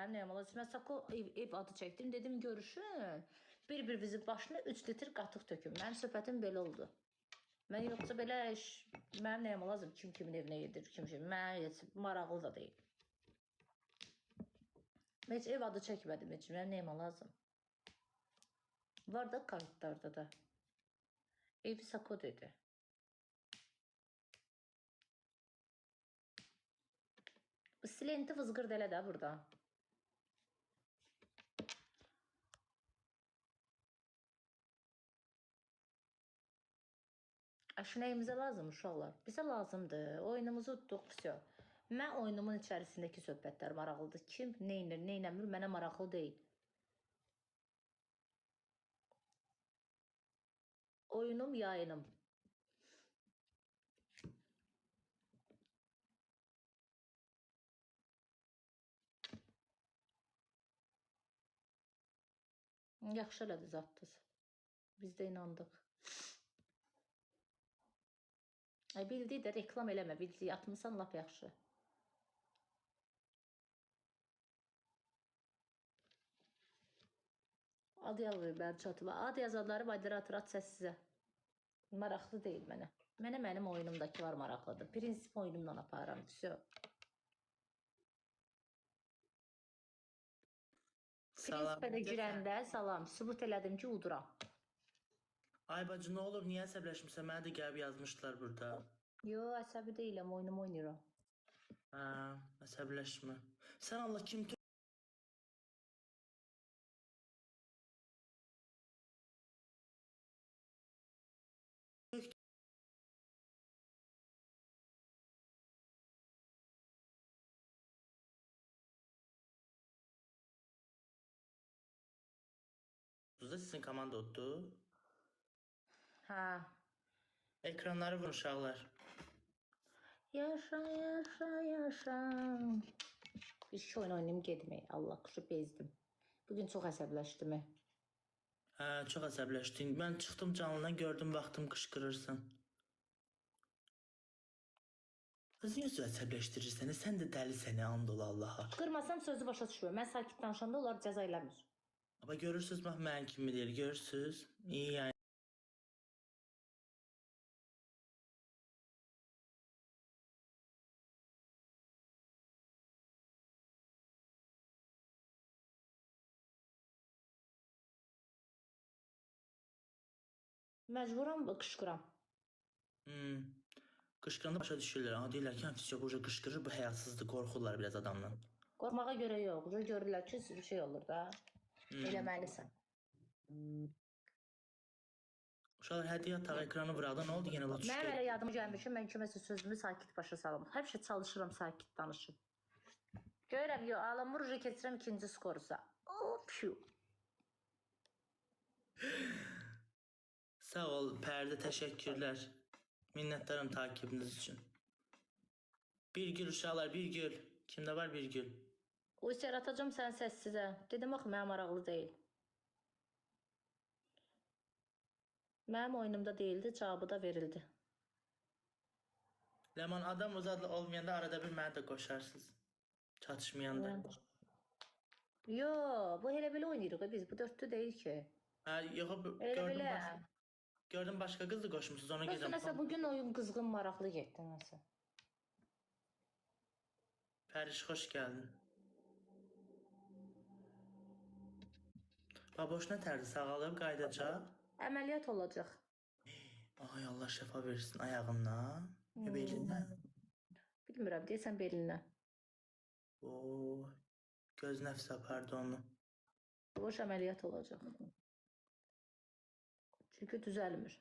Mənim nəyim lazım? Mən Sako ev adı çəkdim. Dedim görüşün. Bir-birinizin başına 3 litr qatıq tökün. Mənim söhbətim belə oldu. Mən yoxsa belə iş, mənim nəyim lazım? Kim kimin evinə gedir, kim kim. Mənə heç maraqlı da deyil. Mən heç ev adı çəkmədim heç. Mənim nəyim lazım? Var da kayıtlarda da. Evi Sako dedi. Bu silenti vızqırd elə də burada. Aşı nəyimizə lazım uşaqlar? Bizə lazımdır. Oyunumuzu utduq, vəsə. Mən oyunumun içərisindəki söhbətlər maraqlıdır. Kim nə edir, nə eləmir, mənə maraqlı deyil. Oyunum, yayınım. Yaxşı elədiniz, atdınız. Biz də inandıq. Ay bildi də reklam eləmə, bildi atmısan lap yaxşı. Ad yazmayın mənim çatıma. Ad yazanları moderator at səs sizə. Maraqlı deyil mənə. Mənə mənim oyunumdakılar maraqlıdır. Prinsip oyunumla aparıram. Vəsə. Salam. Prinsipə də girəndə salam, sübut elədim ki, uduram. Ay bacı nə olub? Niyə əsəbləşmisən? Mənə də gəlib yazmışdılar burada. Yo, əsəbi deyiləm, oyunumu oynayıram. Hə, əsəbləşmə. Sən Allah kim tökdü? Sizin komanda utdu. Hə. Ekranları vurun uşaqlar. Yaşa, yaşa, yaşa. Bir iki oyun oynayım getmək. Allah quşu bezdim. Bugün çox əsəbləşdim. Hə, çox əsəbləşdin. Mən çıxdım canlıdan gördüm, baxdım qışqırırsan. Özünü özü əsəbləşdirirsən. Sən də dəlisən, and ol Allaha. Qırmasam sözü başa düşmür. Mən sakit danışanda onlar cəza eləmir. Amma görürsüz bax mən kimi deyil, görürsüz? İyi yəni. Məcburam qışqıram. Hmm. Qışqıranda başa düşürlər. Aha deyirlər ki, hə, bu qışqırır, bu həyasızdır, qorxurlar biraz adamdan. Qorxmağa görə yox. Görürlər ki, bir şey olur da. Eləməlisən. Uşaqlar hədiyyə ataq ekranı vuraqda nə oldu yenə lap Mənim düşdü. elə yadıma gəlmir ki, mən kiməsə sözümü sakit başa salım. Həmişə çalışıram sakit danışım. Görürəm, yo, ağlamır, uca keçirəm ikinci skorusa. Oh, phew. Sağ ol Pərdə, təşəkkürlər. Minnətdaram takibiniz üçün. Bir gül uşaqlar, bir gül. Kimdə var bir gül? Uyser atacağım sən səssizə. Dedim axı mənə maraqlı deyil. Mənim oyunumda deyildi, cavabı da verildi. Ləman adam uzadlı olmayanda arada bir mənə də qoşarsınız. Çatışmayanda. Yo, bu elə belə oynayırıq biz. Bu dörtlü deyil ki. Hə, yox, Elə gördüm belə. başqa, gördüm başqa qızı qoşmusunuz, ona Nəsə, görə. nəsə bugün oyun qızğın maraqlı getdi nəsə. Pəriş, xoş gəldin. Baboş nə tərdi? Sağalıb qayıdacaq. Əməliyyat olacaq. Ay Allah şəfa versin ayağından, belindən. Bilmirəm, deyəsən belindən. Oo, göz nəfs apardı onu. Boş əməliyyat olacaq. Çünki düzəlmir.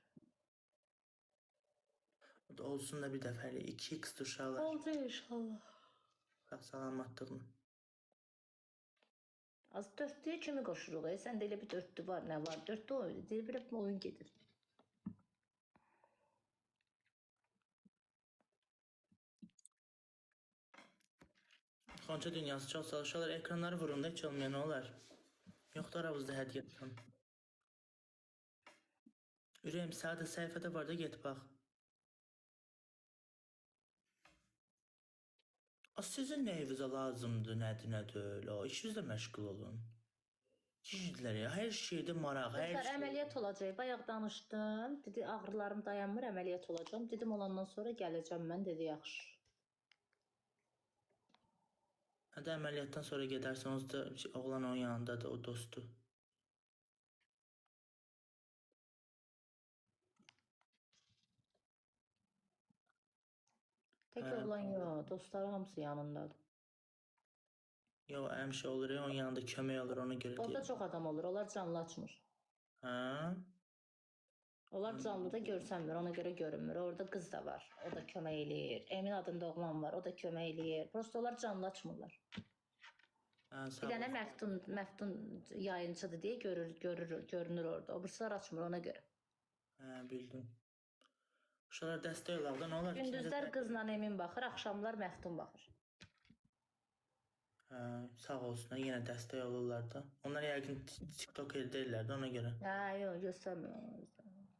O da olsun da bir dəfəlik 2x uşaqlar. Olacaq inşallah. Sağ salamatlığını. Az dörtlüyə kimi qoşuruq? E? Sən də elə bir dörtlü var, nə var? Dörtlü oyun, deyir, belə bir oyun gedir. Xonça dünyası çox sağ ol. Uşaqlar ekranları vurun da heç olmayan olar. Yoxdur aramızda hədiyyə atan. Ürəyim sadə səhifədə var da get bax. A sizin nəyinizə lazımdır, nədir, nə deyil? O, işinizlə məşğul olun. Kişilər ya, hər şeydə maraq, hər Qızlar şey. əməliyyat olacaq. Bayaq danışdım. Dedi ağrılarım dayanmır, əməliyyat olacağam. Dedim olandan sonra gələcəm mən. Dedi yaxşı. Hədə əməliyyatdan sonra gedərsən, onsuz da oğlan onun yanındadır, o dostu. Tək Hə. oğlan yox, dostları hamısı yanındadır. Yox, həmişə olur, ya, onun yanında kömək olur, ona görə Orada deyirəm. çox adam olur. Onlar canlı açmır. Hə? Onlar canlıda görsənmir, ona görə görünmür. Orada qız da var, o da kömək eləyir. Emin adında oğlan var, o da kömək eləyir. Prosta onlar canlı açmırlar. Hə, sağ Bir dənə ol. Məftun yayınçıdır deyə görür, görür, görünür orada. O birisilər açmır ona görə. Hə, bildim. Uşaqlar dəstək olaq da, nə olar? İkimiz də Gündüzlər qızla Emin baxır, axşamlar Məftun baxır. Hə, sağ olsunlar, yenə dəstək olurlar da. Onlar yəqin TikToker deyirlər də ona görə. Hə, yox, göstərmir. Göstərmir.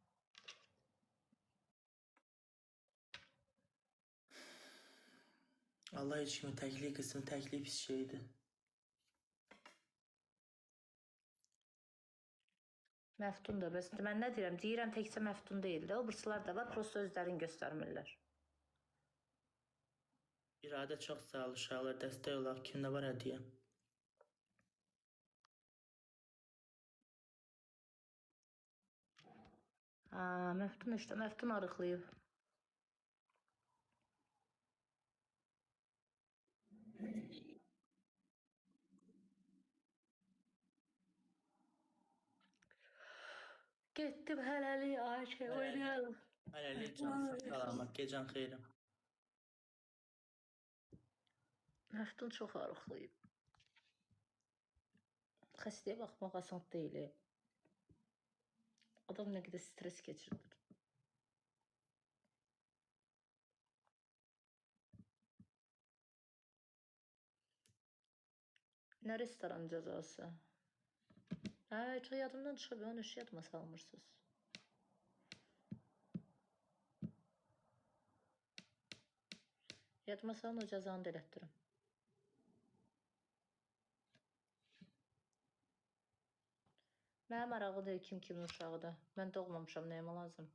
Allah heç kimi təklik qısım, təklik pis şeydir. Məftun da bəs mən nə deyirəm? Deyirəm təkcə Məftun deyil də, o birisilər də var, prosta özlərini göstərmirlər. İradə çox sağ ol uşaqlar, dəstək olaq. Kimdə var hədiyyə? Ha, Məftun işte, Məftun arıqlayıb. Getdim hələlik Ayşə oynayalım. Hələlik cansın salamat, gecən xeyir. Məftun çox arıqlayıb. Xəstəyə baxmaq asan deyil. Adam nə qədər stres keçirdir. Nə restoran cəzası? Hə, çox yadımdan çıxıb, onu heç yadıma salmırsınız. Yadıma salın, o cəzanı da elətdirim. Mənə maraqlı deyil kim kimin uşağıdır. Mən doğmamışam, nəyimə lazım?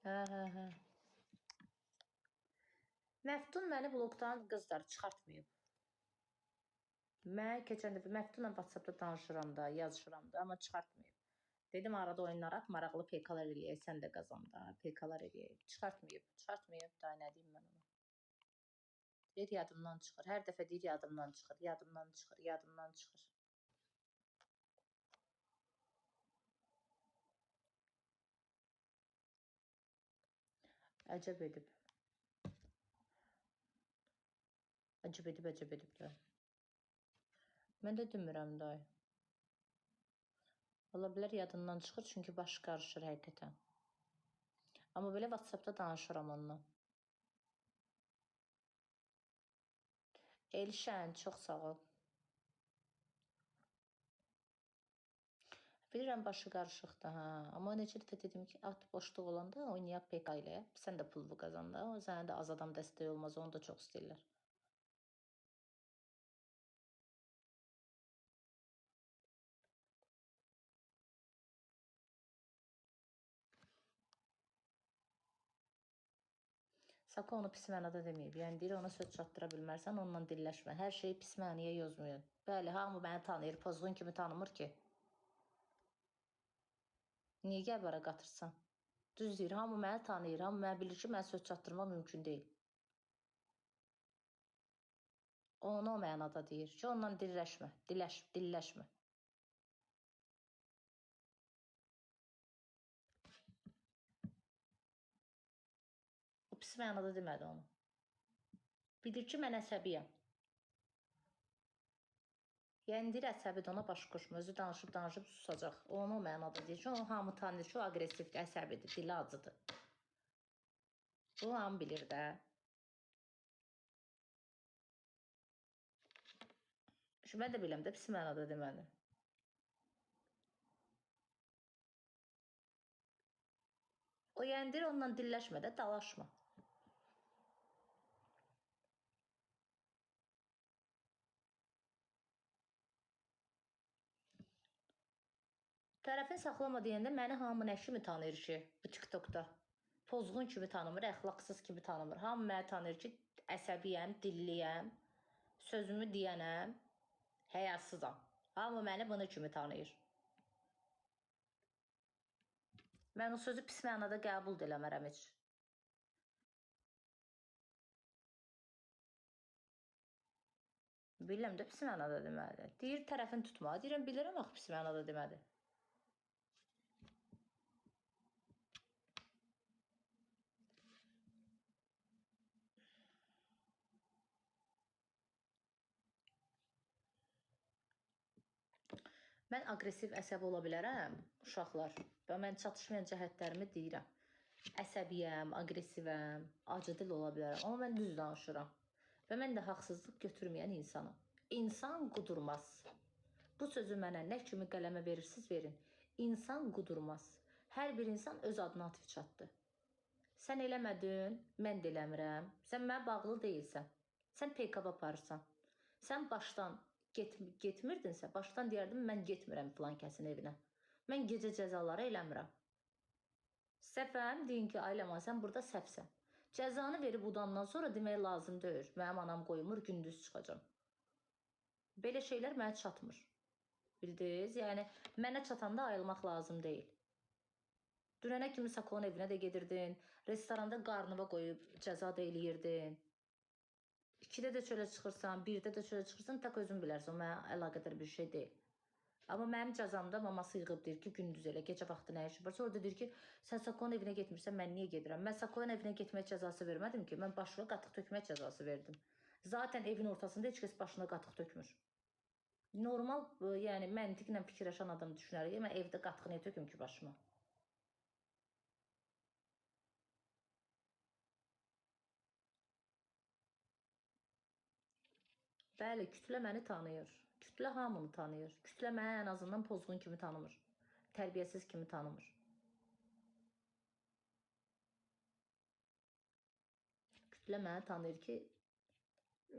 Hə. Məftun məni blokdan qızlar çıxartmayıb. Mən keçən dəfə Məftunla WhatsApp-da danışıram da, yazışıram da, amma çıxartmayıb. Dedim arada oyunlar at, maraqlı PK-lar eləyək, sən də qazan da, PK-lar eləyək. Çıxartmayıb, çıxartmayıb, daha nə deyim mən ona. Deyir yadımdan çıxır. Hər dəfə deyir yadımdan çıxır, yadımdan çıxır, yadımdan çıxır. Əcəb edib. Əcəb edib, əcəb edib də. Mən də demirəm day. Ola bilər yadından çıxır, çünki baş qarışır həqiqətən. Amma belə WhatsApp-da danışıram onunla. Elşən, çox sağ ol. Bilirəm başı qarışıqdır ha. Amma neçə dəfə dedim ki, at boşluq olanda oynayaq PK ilə. Sən də pulvu qazan da. Sənə də az adam dəstək olmaz, onu da çox istəyirlər. Sako onu pis mənada deməyib. Yəni deyir ona söz çatdıra bilmərsən, onunla dilləşmə. Hər şeyi pis məniyə yozmayın. Bəli, hamı məni tanıyır. Pozğun kimi tanımır ki. Niyə gəlib ara qatırsan? Düz deyir, hamı məni tanıyır, hamı məni bilir ki, mənə söz çatdırmaq mümkün deyil. Onu o mənada deyir ki, onunla dilləşmə, dilləşmə. O pis mənada demədi onu. Bilir ki, mən əsəbiyəm. Yəni deyir əsəbidir, ona baş qoşma. Özü danışıb danışıb susacaq. Onu o mənada deyir ki, onu hamı tanıyır ki, o aqressivdir, əsəbidir, dili acıdır. Bunu hamı bilir də. Şu mən də biləm də pis mənada deməli. O yəni deyir onunla dilləşmə də, dalaşma. Tərəfini saxlama deyəndə məni hamı nə kimi tanıyır ki, bu TikTokda? Pozğun kimi tanımır, əxlaqsız kimi tanımır. Hamı məni tanıyır ki, əsəbiyəm, dilliyəm, sözümü deyənəm, həyasızam. Hamı məni bunu kimi tanıyır. Mən o sözü pis mənada qəbul da eləmərəm heç. Bilirəm də pis mənada deməli. Deyir tərəfini tutma. Deyirəm bilirəm axı pis mənada deməli. Mən aqressiv, əsəbi ola bilərəm, uşaqlar. Və mən çatışmayan cəhətlərimi deyirəm. Əsəbiyəm, aqressivəm, acıdil ola bilərəm, amma mən düz danışıram. Və mən də haqsızlıq götürməyən insanam. İnsan qudurmaz. Bu sözü mənə nə kimi qələmə verirsiniz verin. İnsan qudurmaz. Hər bir insan öz adına atıb çatdı. Sən eləmədin, mən də eləmirəm. Sən mənə bağlı deyilsən. Sən PKB aparırsan. Sən başdan getmirdinsə, başdan deyərdim mən getmirəm filan kəsin evinə. Mən gecə cəzaları eləmirəm. Səhvəm, deyin ki, ay Ləman, sən burada səhvsən. Cəzanı verib udandan sonra demək lazım deyil. Mənim anam qoymur, gündüz çıxacam. Belə şeylər mənə çatmır. Bildiniz? Yəni mənə çatanda ayılmaq lazım deyil. Dünənə kimi Sakonun evinə də gedirdin, restoranda qarnıva qoyub cəza da eləyirdin. 2-də də çölə çıxırsan, 1-də də çölə çıxırsan, tək özün bilərsən, o mənə əlaqədar bir şey deyil. Amma mənim cəzamda maması yığıb deyir ki, gündüz elə, gecə vaxtı nə işi var? Sonra da deyir ki, sən Sakonun evinə getmirsən, mən niyə gedirəm? Mən Sakonun evinə getmək cəzası vermədim ki, mən başına qatıq tökmək cəzası verdim. Zaten evin ortasında heç kəs başına qatıq tökmür. Normal, yəni məntiqlə fikirləşən adam düşünər ki, mən evdə qatıq niyə töküm ki başıma? Bəli, kütlə məni tanıyır. Kütlə hamını tanıyır. Kütlə məni ən azından pozğun kimi tanımır. Tərbiyəsiz kimi tanımır. Kütlə məni tanıyır ki,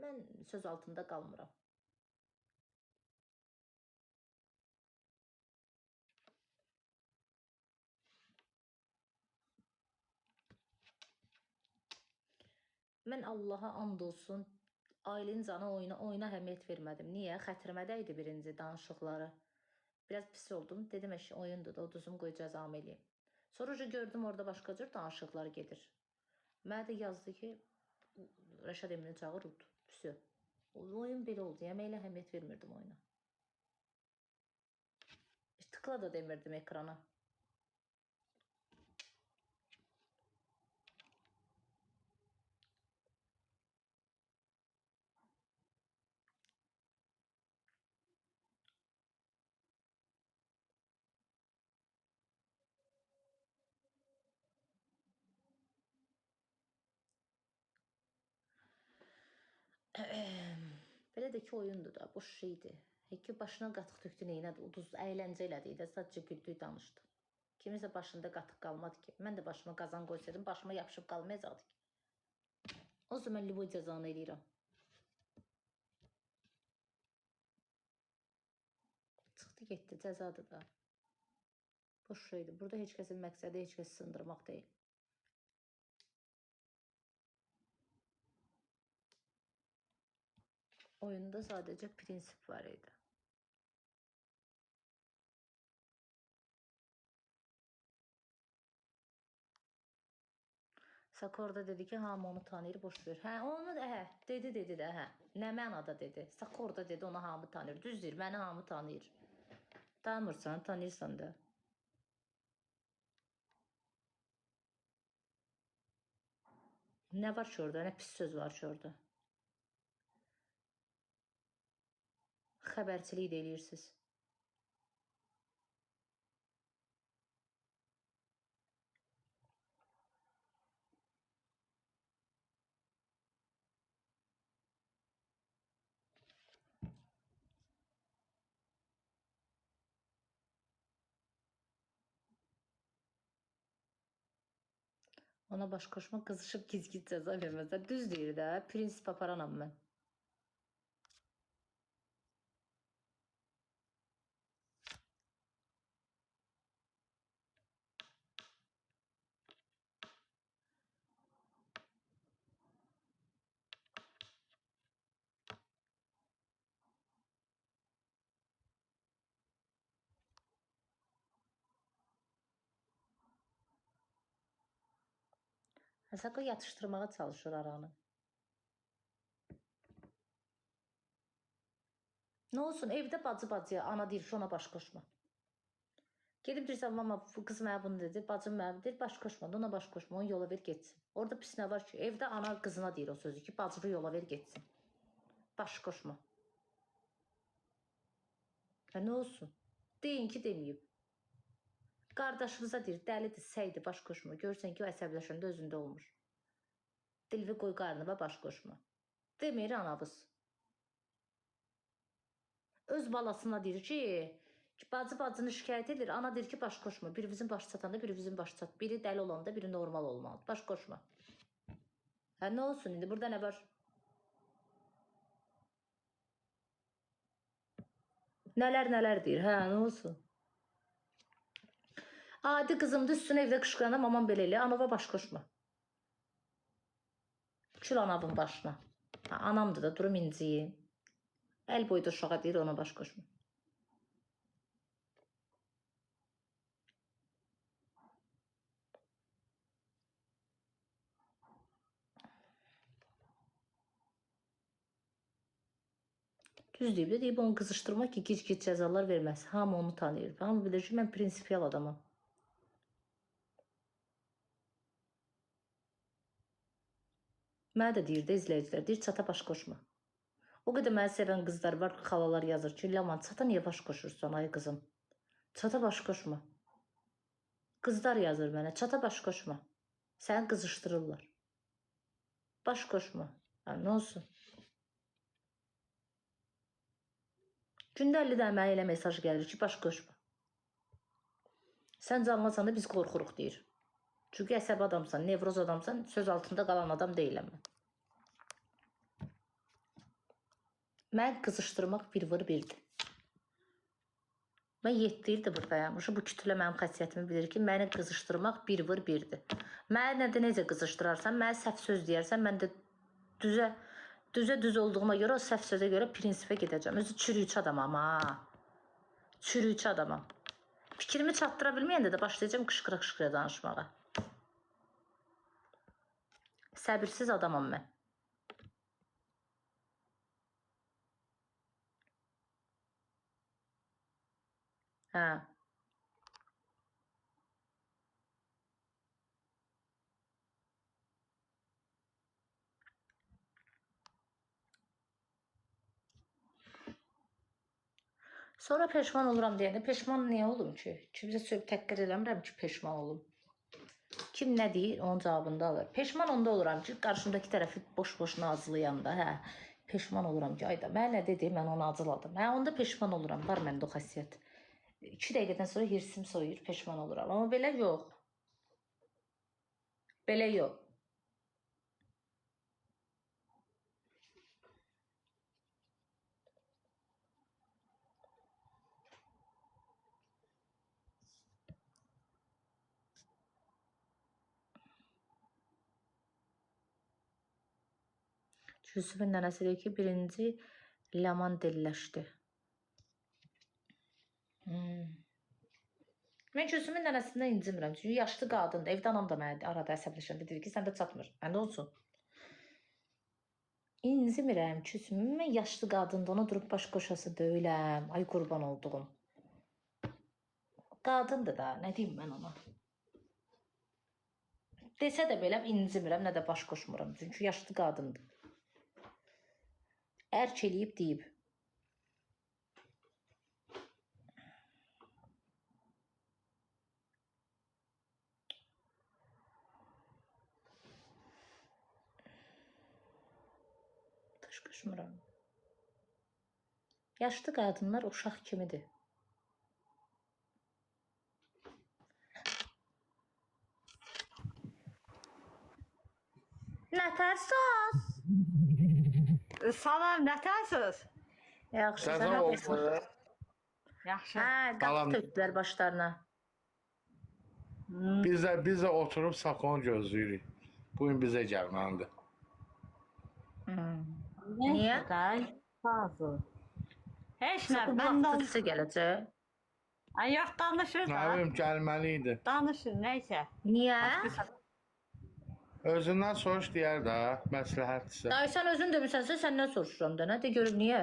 mən söz altında qalmıram. Mən Allaha and olsun, Aylin cana oyuna əhəmiyyət vermədim. Niyə? Xətrimə dəydi birinci danışıqları. Biraz pis oldum. Dedim, eşi oyundur da, uduzum qoy cəzamı eləyim. Sonra gördüm orada başqa cür danışıqlar gedir. Mənə də yazdı ki, Rəşad Emini çağır, ud. Vsyo. Oyun belə oldu. Yəni, elə əhəmiyyət vermirdim oyuna. Heç tıkla da demirdim ekrana. Belə də ki, oyundur da, boş şeydir. Ki, başına qatıq tökdü, neynədi, uduz, əyləncə elədi də, sadəcə güldük, danışdı. Kiminsə başında qatıq qalmadı ki. Mən də başıma qazan qoysaydım, başıma yapışıb qalmayacaqdı ki. O zaman lüboy cəzanı eləyirəm. Çıxdı, getdi, cəzadır da. Boş şeydir. Burada heç kəsin məqsədi heç kəsi sındırmaq deyil. Oyunda sadəcə prinsip var idi. Sakorda dedi ki, hamı onu tanıyır, boş ver. Hə, onu da, hə, dedi də, hə. Nə mənada dedi. Sakorda dedi, onu hamı tanıyır. Düz deyir, məni hamı tanıyır. Tanımırsan, tanıyırsan da. Nə var ki orada, nə pis söz var ki orada. Xəbərçilik də eləyirsiniz. Ona baş qoşma, qızışıb gizgi cəza verməzlər. Düz deyir də, prinsip aparanam mən. Əsaqı yatışdırmağa çalışır aranı. Nə olsun, evdə bacı bacıya, ana deyir ki, ona baş qoşma. Gedib deyirsən, mama, bu qız mənə bunu dedi, bacım mənə deyir, baş qoşma, ona baş qoşma, onu yola ver getsin. Orada pis nə var ki, evdə ana qızına deyir o sözü ki, bacını yola ver getsin. Baş qoşma. Hə, nə olsun? Deyin ki, deməyib. Qardaşınıza deyir, dəlidir, səydir, baş qoşma. Görürsən ki, o əsəbləşəndə özündə olmur. Dilvi qoy qarnına baş qoşma. Demir anavız. Öz balasına deyir ki, bacı bacını şikayət edir. Ana deyir ki, baş qoşma. Birimizin başı çatanda, birimizin başı çat. Biri dəli olanda, biri normal olmalıdır. Baş qoşma. Hə, nə olsun indi? Burada nə var? Nələr nələr deyir. Hə, nə olsun? Adi qızımdır, üstünə evdə qışqıranda mamam belə elə, anava baş qoşma. Kül anavın başına. Ha, anamdır da, durum inciyim. Əl boyda uşağa deyir, ona baş qoşma. Düz deyib də, deyib onu qızışdırma ki, gic-gic cəzalar verməz. Hamı onu tanıyır. Hamı bilir ki, mən prinsipial adamam. Mənə də deyir də izləyicilər, deyir çata baş qoşma. O qədər məni sevən qızlar var, xalalar yazır ki, Ləman, çata niyə baş qoşursan ay qızım? Çata baş qoşma. Qızlar yazır mənə, çata baş qoşma. Səni qızışdırırlar. Baş qoşma. Ha, nə olsun? Gündə 50 dənə mənə elə mesaj gəlir ki, baş qoşma. Sən canlısan da biz qorxuruq deyir. Çünki əsəbi adamsan, nevroz adamsan, söz altında qalan adam deyiləm mən. Mən qızışdırmaq bir vır birdir. Mən 7 ildir buradayam. Bu kütlə mənim xəsiyyətimi bilir ki, məni qızışdırmaq bir vır birdir. Mənə nə də necə qızışdırarsan, mənə səhv söz deyərsən, mən də düzə düz olduğuma görə o səhv sözə görə prinsipə gedəcəm. Özü çürükçü adamam ha. Çürükçü adamam. Fikrimi çatdıra bilməyəndə də başlayacağam qışqıra-qışqıra danışmağa. Səbirsiz adamam mən. Hə. Sonra peşman oluram deyəndə peşman niyə olum ki? Kimsə söylüb təhqir eləmirəm ki, peşman olum. Kim nə deyir, onun cavabını da alır. Peşman onda oluram ki, qarşımdakı tərəfi boş-boş nazlayanda, hə. Peşman oluram ki, ayda mənə nə dedi, mən onu acıladım. Hə, onda peşman oluram. Var məndə o xasiyyət. 2 dəqiqədən sonra hirsim soyuyur, peşman oluram. Amma belə yox. Belə yox. Yusufun nənəsi deyir ki, birinci Ləman dilləşdi. Mən Gülsümün nənəsindən incimirəm. Çünki yaşlı qadındır. Evdə anam da mənə arada əsəbləşəndə deyir ki, səndə çatmır. Hə, nə olsun? İncimirəm Gülsümün. Mən yaşlı qadındır. Ona durub baş qoşası deyiləm. Ay qurban olduğum. Qadındır da. Nə deyim mən ona? Desə də belə incimirəm, nə də baş qoşmuram. Çünki yaşlı qadındır. Ərk eləyib deyib. Baş qoşmuram. Yaşlı qadınlar uşaq kimidir. Nətərsiz? Salam, nətərsiz? Yaxşı, sən Cəza nə oldu. yapırsan? Yaxşı. Hə, Salam. qatıq tökdülər başlarına. Biz də oturub Sakonu gözləyirik. Bu gün bizə gəlməlidir. Niyə? Sağ. Heç nə, Bu mən də... vaxtı sizə gələcək. Ay, yox, danışır Nə da. bilim gəlməli idi. Danışır, nəysə. Niyə? Özündən soruş deyər də, məsləhətdirsə. Dayı sən özün demisənsə səndən soruşuram da, nə de görüm niyə?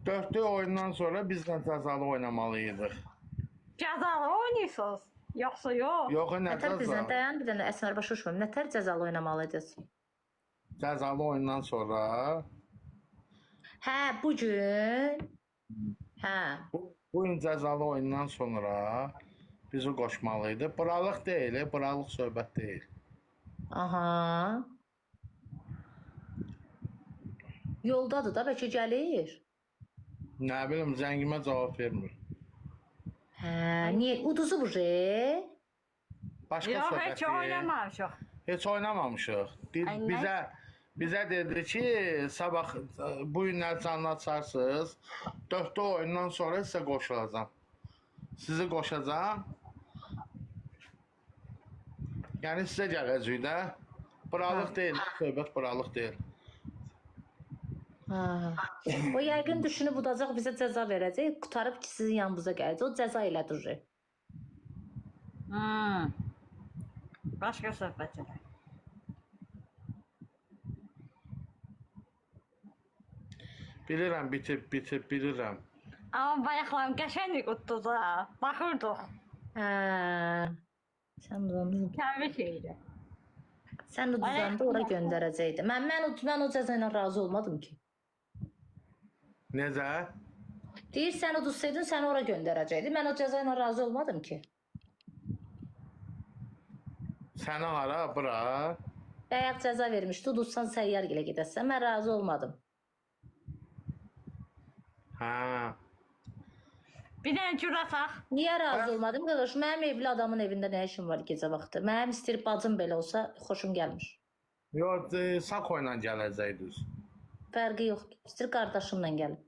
Dördlü oyundan sonra bizlə cəzalı oynamalı idik. Cəzalı oynayırsınız. Yoxsa yox. Yox, nə Nətər bizlə cəza? dayan bir dənə Əsmər başa düşmürəm. Nətər cəzalı oynamalıydınız? Cəzalı oyundan sonra Hə, bu gün. Hə. bu gün cəzalı oyundan sonra bizi qoşmalı idi. Bralıq deyil, bralıq söhbət deyil. Aha. Yoldadır da bəlkə gəlir. Nə bilim, zəngimə cavab vermir. Hə, niyə uduzu bu je? Başqa Yox, söhbət heç deyil. oynamamışıq. Heç oynamamışıq. Ay, nə? Bizə dedi ki, sabah bu günlər canlı açarsınız. Dörddə oyundan sonra sizə qoşulacam. Sizi qoşacam. Yəni sizə gələcək də. Bralıq deyil, söhbət bralıq deyil. Hə. O yəqin düşünüb udacaq, bizə cəza verəcək, qurtarıb ki, sizin yanınıza gələcək. O cəza ilə durur. Hmm. Başqa söhbət elə. Bilirəm bitib, bitib, bilirəm. Amma bayaqlar qəşəng utdu da. Baxırdıq. Hə. Sən udandın. Təbrik edirəm. Sən uduzanda ora göndərəcəkdi. Mən o cəza ilə razı olmadım ki. Necə? Deyir sən uduzsaydın səni ora göndərəcəkdi. Mən o cəza ilə razı olmadım ki. Səni hara, bura? Bayaq cəza vermişdi, uduzsan səyyar gilə gedəsən. Mən razı olmadım. Hə. Bir dənə cür ataq. Niyə razı olmadım? Qardaş, mənim evli adamın evində nə işim var gecə vaxtı? Mənim istəyir bacım belə olsa xoşum gəlmir. Yox, Sako ilə gələcək düz. Fərqi yoxdur. İstəyir qardaşımla gəlim.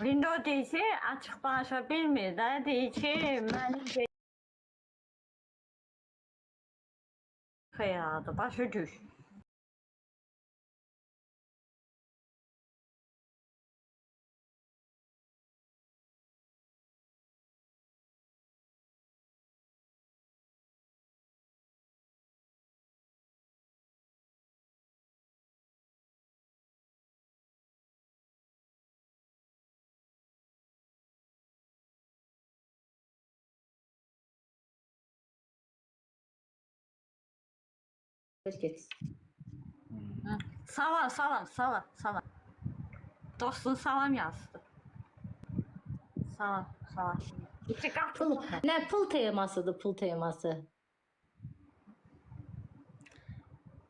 İndi o deyir ki, açıq danışa bilmir də, deyir ki, mənim də xəyalıdır, başa düş. Ver get. Salam, salam, salam, salam. Dostun salam yazdı. Salam, salam. İki qat. Pul, nə pul temasıdır, pul teması.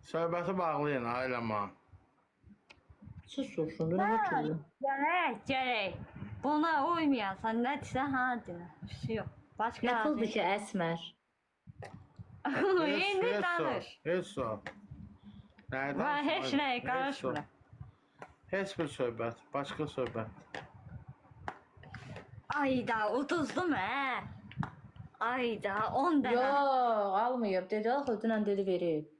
Söhbəti bağlayın, ay Ləman. Sus olsun, nə var ki? Gərək, gərək. Buna uymayansan, nə desən, ha dinə. Bir şey yox. Başqa Nə puldur ki, Əsmər? İndi Heç danış. sor, heç sor. Nədən Mən heç sor? nəyə Heç sor. qarışmıram. Heç bir söhbət, başqa söhbət. Ayda uduzdum hə. Ayda 10 dənə. Yox, almayıb. Dedi, axı dünən dedi verib.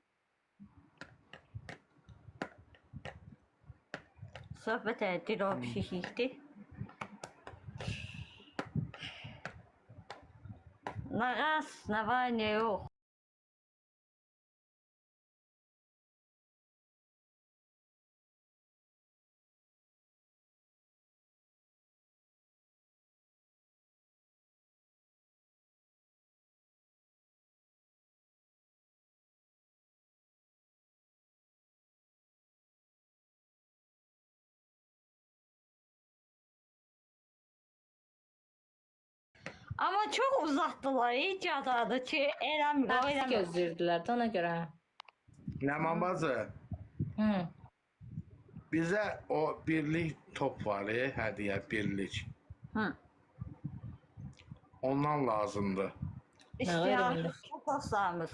Söhbət edir o pişikdi. Nə qaz, nə var, nə yox. Amma çox uzatdılar, heç adadı ki, eləmir, o Taksi eləmir. gözləyirdilər də ona görə. Ləman bacı, Hı. bizə o birlik top var, hədiyyə birlik. Hı. Ondan lazımdır. İstəyirəm, çox dostlarımız.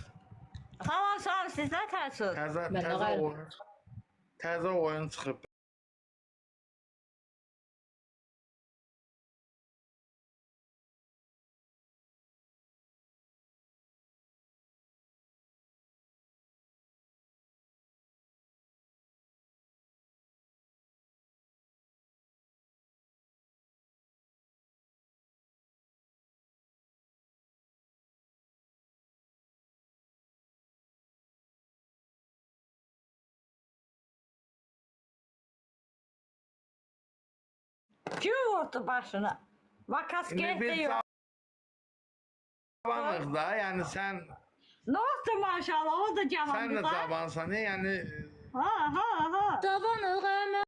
Salam salam siz nə tərsiz? Təzə, Mən də təzə qayrı. oyun. Təzə oyun çıxıb. Kim vurdu başına? Makas İndi biz getdi yox. cavanıq da, yəni sən Ne oldu maşallah o da sən də cavandı da. cavansan, yəni Ha ha ha. Cavanıq əmə.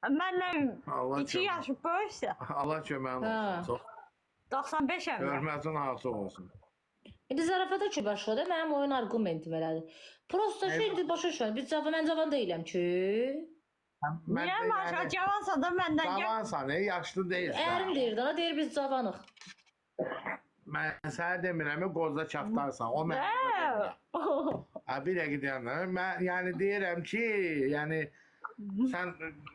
Məndən Allah 2 kömək. yaş böyüksə Allah köməyin Ha. olsun. Çox 95-əm. mən. hörmətin artıq olsun. İndi zarafata ki başladı, mənim oyun argumentim elədir. Prosta şey indi başa düşmürəm. Biz cavan, mən cavan deyiləm ki. Mən Niyə də maşallah yəni, cavansan da məndən yaş. cavansan, yaşlı deyilsən. Ərim deyir dana, deyir biz cavanıq. Mən sənə demirəm, qozda çaftarsan. O mən. Hə. Ha, bir dəqiqə dayanın. Mən yəni deyirəm ki, yəni sən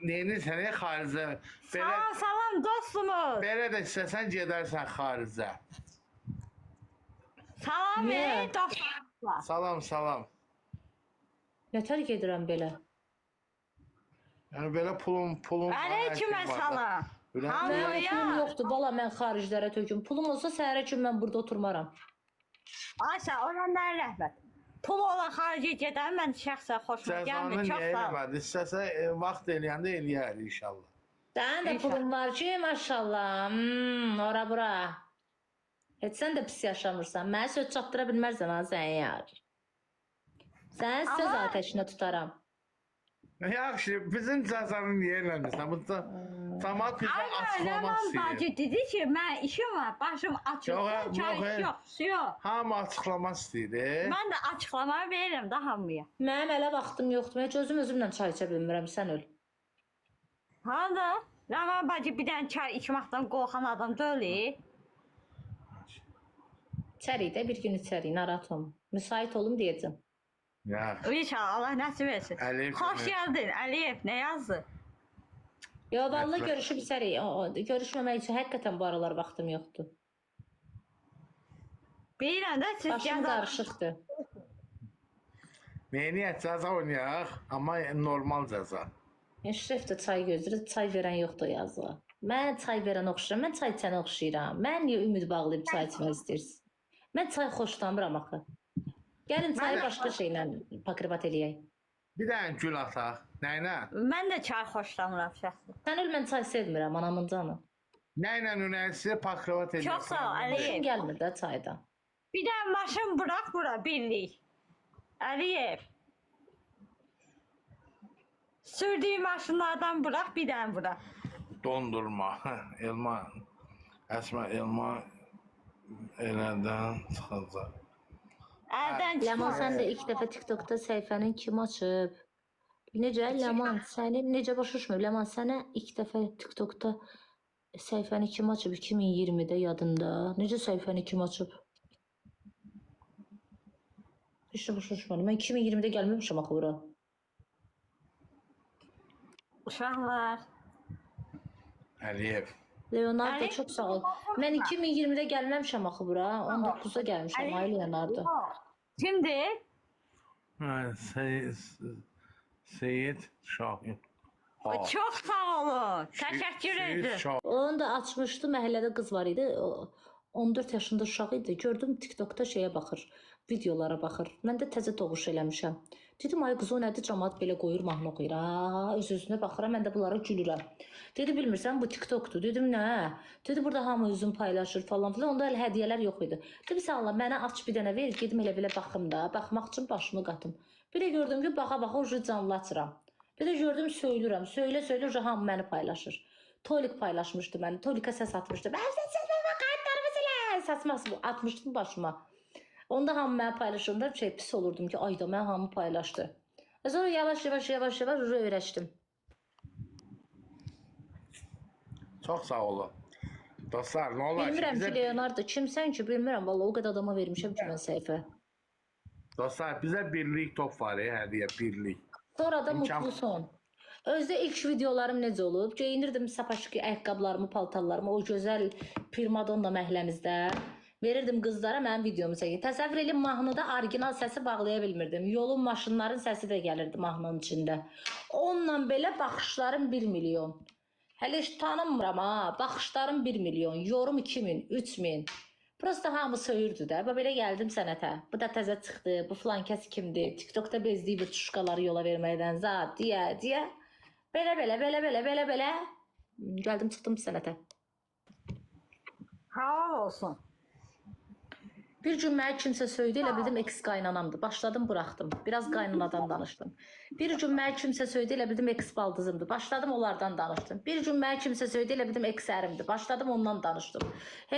neynirsən ey xaricə? Belə Salam salam dostumuz. belə də istəsən gedərsən xaricə. Salam Niyə? ey dostlar. Salam, salam. Nətər gedirəm belə? Yəni belə pulun var, hər Aleyküm şeyin var da. salam. Ürək- Hamıya. Mənim pulum yoxdur, bala mən xariclərə töküm. Pulum olsa səhərə kimi mən burada oturmaram. Ayşə ona nə rəhmət. Pul olan xaricə gedən mən şəxsən xoşuma Cəzanı gəlmir. niyə Çox sağ ol. eləmədi? İstəsə vaxt eləyəndə eləyər inşallah. Sənin də pulun var ki, maşallah. Ora bura. Heç sən də pis yaşamırsan. Mənə söz çatdıra bilməzsən ha sən yar. Səni söz Amma- atəşinə tutaram. Yaxşı, bizim cəzanı niyə eləmirsən? Bu da camaat bizə Aynen açıqlama Ləman istəyir. bacı dedi ki, mən işim var, başım açılsın, Yox, çay yox, yox, su yox. Hamı açıqlama istəyir. Mən də açıqlama verirəm də hamıya. Mənim elə vaxtım yoxdur. Mən heç özüm özümlə çay içə bilmirəm. Sən öl. Hanı? Ləman bacı bir dənə çay içməkdən qorxan adam deyil. İçərik də bir gün içərik, narahat olma. Müsait olum deyəcəm. Yaxşı. İnşallah Allah nəsib etsin. Əliyev Xoş kömək. gəldin Əliyev, nə yazdı? Yo, vallahi Mətbəx. görüşüb içərik. Görüşməmək üçün həqiqətən bu aralar vaxtım yoxdur. Bilirəm də siz Başım cəza qarışıqdır. Neyniyək cəza oynayaq, amma normal cəza. Eşrəf də çay gözləyir, çay verən yoxdur yazığa. Mən çay verən oxşayıram, mən çay içənə oxşayıram. Mən niyə ümid bağlayıb çay içmək istəyirsiz? Mən çay xoşlamıram axı. Gəlin çayı başqa şeylə pakrivat eləyək. Bir dənə gül ataq. Nəylə? Mən də çay xoşlamıram şəxsən. Sən öl, mən çay sevmirəm, anamın canı. Nəylə ünərsi pakrovat eləyək. Çox sağ ol Xoşum Əliyev. gəlmir də çaydan. Bir dənə maşın bırax bura birlik. Əliyev. Sürdüyü maşınlardan bırax bir dənə bura. Dondurma. Elma. Əsmər elma elədən çıxacaq. Əldən Ləman çıxmaz. sən də ilk dəfə TikTokda səhifənin kim açıb? Necə Ləman səni necə başa düşmür? Ləman sənə ilk dəfə TikTokda səhifəni kim açıb 2020-də yadında? Necə səhifəni kim açıb? Heç nə başa düşmədim. Mən 2020-də gəlməmişəm axı bura. Uşaqlar. Əliyev. Leonardo Əli- çox sağ ol. Mən 2020-də gəlməmişəm axı bura. 19-da gəlmişəm ay Leonardo. Kimdir? Hə, Seyid Şahin. Ha. Çox sağ olun. Təşəkkür Seyid edirəm. Şahin. Onu da açmışdı. Məhəllədə qız var idi. O 14 yaşında uşaq idi. Gördüm TikTokda şeyə baxır, videolara baxır. Mən də təzə doğuş eləmişəm. Dedim ay qız o nədir? Camaat belə qoyur, mahnı oxuyur. Ha, öz özünə baxıram, mən də bunlara gülürəm. Dedi bilmirsən bu TikTokdur. Dedim nə? Dedi burada hamı özünü paylaşır falan filan. Onda hələ hədiyyələr yox idi. Dedim sən Allah mənə aç bir dənə ver, gedim elə belə baxım da. Baxmaq üçün başımı qatım. Bir də gördüm ki, baxa-baxa ucu canlı açıram. Bir də gördüm söylürəm. Söylə-söylə ucu hamı məni paylaşır. Tolik paylaşmışdı məni. Tolikə səs atmışdı. Mən sən sən mən qayıtlarımı silə. saçma atmışdım başıma. Onda hamı mənə paylaşanda bir şey pis olurdum ki, ayda mən hamı paylaşdı. Sonra yavaş yavaş yavaş yavaş öyrəşdim. Çox sağ olun. Dostlar, nə olar ki, Bilmirəm bizə ki, Leonardo kimsən ki, bilmirəm. Vallahi o qədər adama vermişəm ki mən səhifə. Dostlar, bizə birlik top var ya, hədiyyə birlik. Sonra da İmkan- mutlu son. Özdə ilk videolarım necə olub? Geyinirdim sapaşki ayaqqabılarımı, paltarlarımı o gözəl Primadonna məhəlləmizdə. Verirdim qızlara mənim videomu çəkin. Təsəvvür eləyin mahnıda orijinal səsi bağlaya bilmirdim. Yolun maşınların səsi də gəlirdi mahnının içində. Onunla belə baxışlarım 1 milyon. Hələ heç tanınmıram ha. Baxışlarım 1 milyon, yorum 2000, 3000. Prosta hamı söyürdü də. Bax belə gəldim sənətə. Bu da təzə çıxdı. Bu filan kəs kimdir? TikTokda bezdiyi bir çuşkaları yola verməkdən zat deyə deyə. Belə belə belə belə belə belə gəldim çıxdım sənətə. Halal olsun. Bir gün mənə kimsə söydü, elə bildim eks qaynanamdır. Başladım, buraxdım. Biraz qaynanadan danışdım. Bir gün mənə kimsə söydü, elə bildim eks baldızımdır. Başladım onlardan danışdım. Bir gün mənə kimsə söydü, elə bildim eks ərimdir. Başladım ondan danışdım.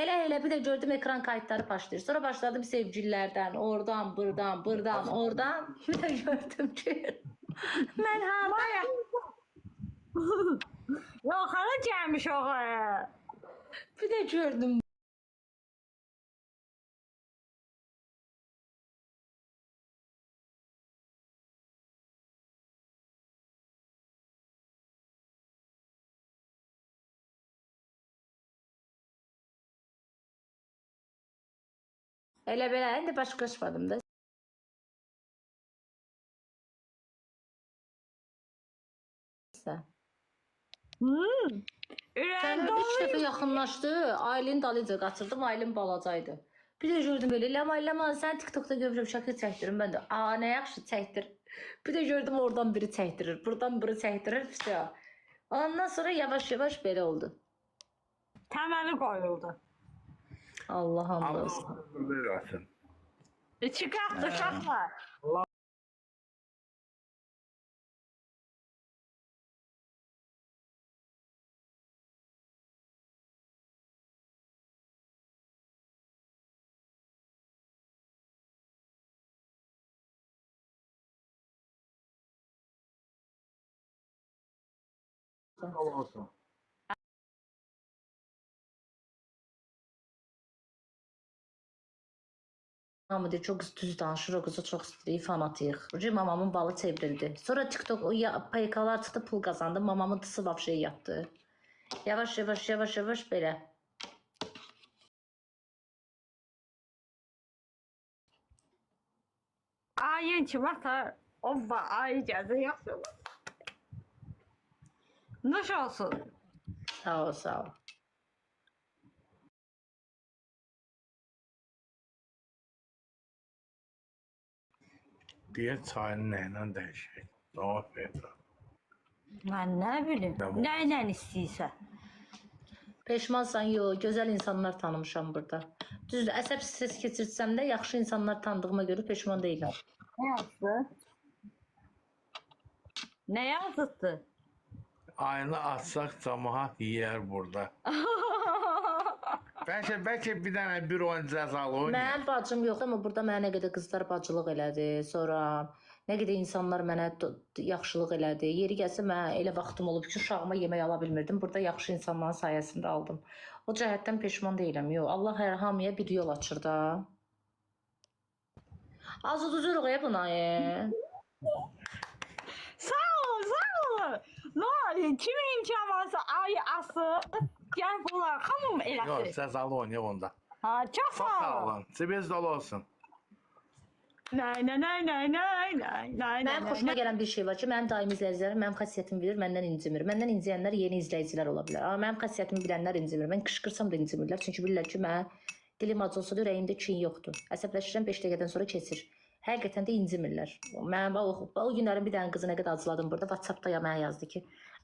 Elə elə bir də gördüm ekran kayıtları başlayır. Sonra başladım sevgililərdən, oradan, buradan, buradan, oradan. Bir də gördüm ki mən hardayam. Yox, hara gəlmiş o? Bir də gördüm Elə belə indi başqa açmadım da. Sən Ürəyim ilk dolu. dəfə yaxınlaşdı. Aylin dalınca qaçırdım. Aylin balacaydı. Bir də gördüm belə Ləman, Ləman sən TikTokda görürəm şəkil çəkdirim. Mən də a nə yaxşı çəkdir. Bir də gördüm oradan biri çəkdirir, buradan biri çəkdirir. Vəsə. Ondan sonra yavaş yavaş belə oldu. Təməli qoyuldu. Allah Allah hamdolsun. ömür versin. İki qatlı uşaqlar. Sağ olsun. Hamı deyir, çox düz danışır, o qızı çox istəyirik, fanatıyıq. Ucu mamamın balı çevrildi. Sonra TikTok o ya, PK-lar çıxdı, pul qazandı. Mamamın tısı vəbşə yatdı. Yavaş yavaş yavaş yavaş belə. Ayın kimi atar. Ova ay gəldi, yaxşı olur. Nuş olsun. Sağ ol, sağ ol. Deyir çayını nə ilə dəyişək? Cavab verirəm. Mən nə bilim. Tamam. Nə ilə istəyirsə. Peşmansan, yo, gözəl insanlar tanımışam burada. Düzdür, əsəb stres keçirsəm də yaxşı insanlar tanıdığıma görə peşman deyiləm. Nə yazdı? Nə yazıbdı? Ayını açsaq camaat yeyər burada. Bəlkə bir dənə bir oyun cəzalı oynayaq. Mənim bacım yoxdur, amma burada mənə nə qədər qızlar bacılıq elədi. Sonra nə qədər insanlar mənə yaxşılıq elədi. Yeri gəlsə mənə elə vaxtım olub ki, uşağıma yemək ala bilmirdim. Burada yaxşı insanların sayəsində aldım. O cəhətdən peşman deyiləm. Yox, Allah hər hamıya bir yol açır da. Az uduzuruq ya buna. E. Sağ ol, sağ ol. Nə, kimin imkan varsa ayı asır. Gəl bunlar hamım Yox, eləsin. cəzalı oynayaq onda. Ha, çox Çox sağ sağ ol. olun. Cibiniz dolu olsun. Nay nay nay nay nay nay nay. Mənim xoşuma gələn bir şey var ki, mənim daimi izləyicilərim mənim xasiyyətimi bilir, məndən incimir. Məndən inciyənlər yeni izləyicilər ola bilər. Amma mənim xasiyyətimi bilənlər incimir. Mən qışqırsam da incimirlər, çünki bilirlər ki, mənə dilim acı olsa da ürəyimdə kin yoxdur. Əsəbləşirəm 5 dəqiqədən sonra keçir. Həqiqətən də incimirlər. Mənim o günlərin bir dənə qızı nə qədər acıladım burada. WhatsApp-da ya mənə yazdı ki,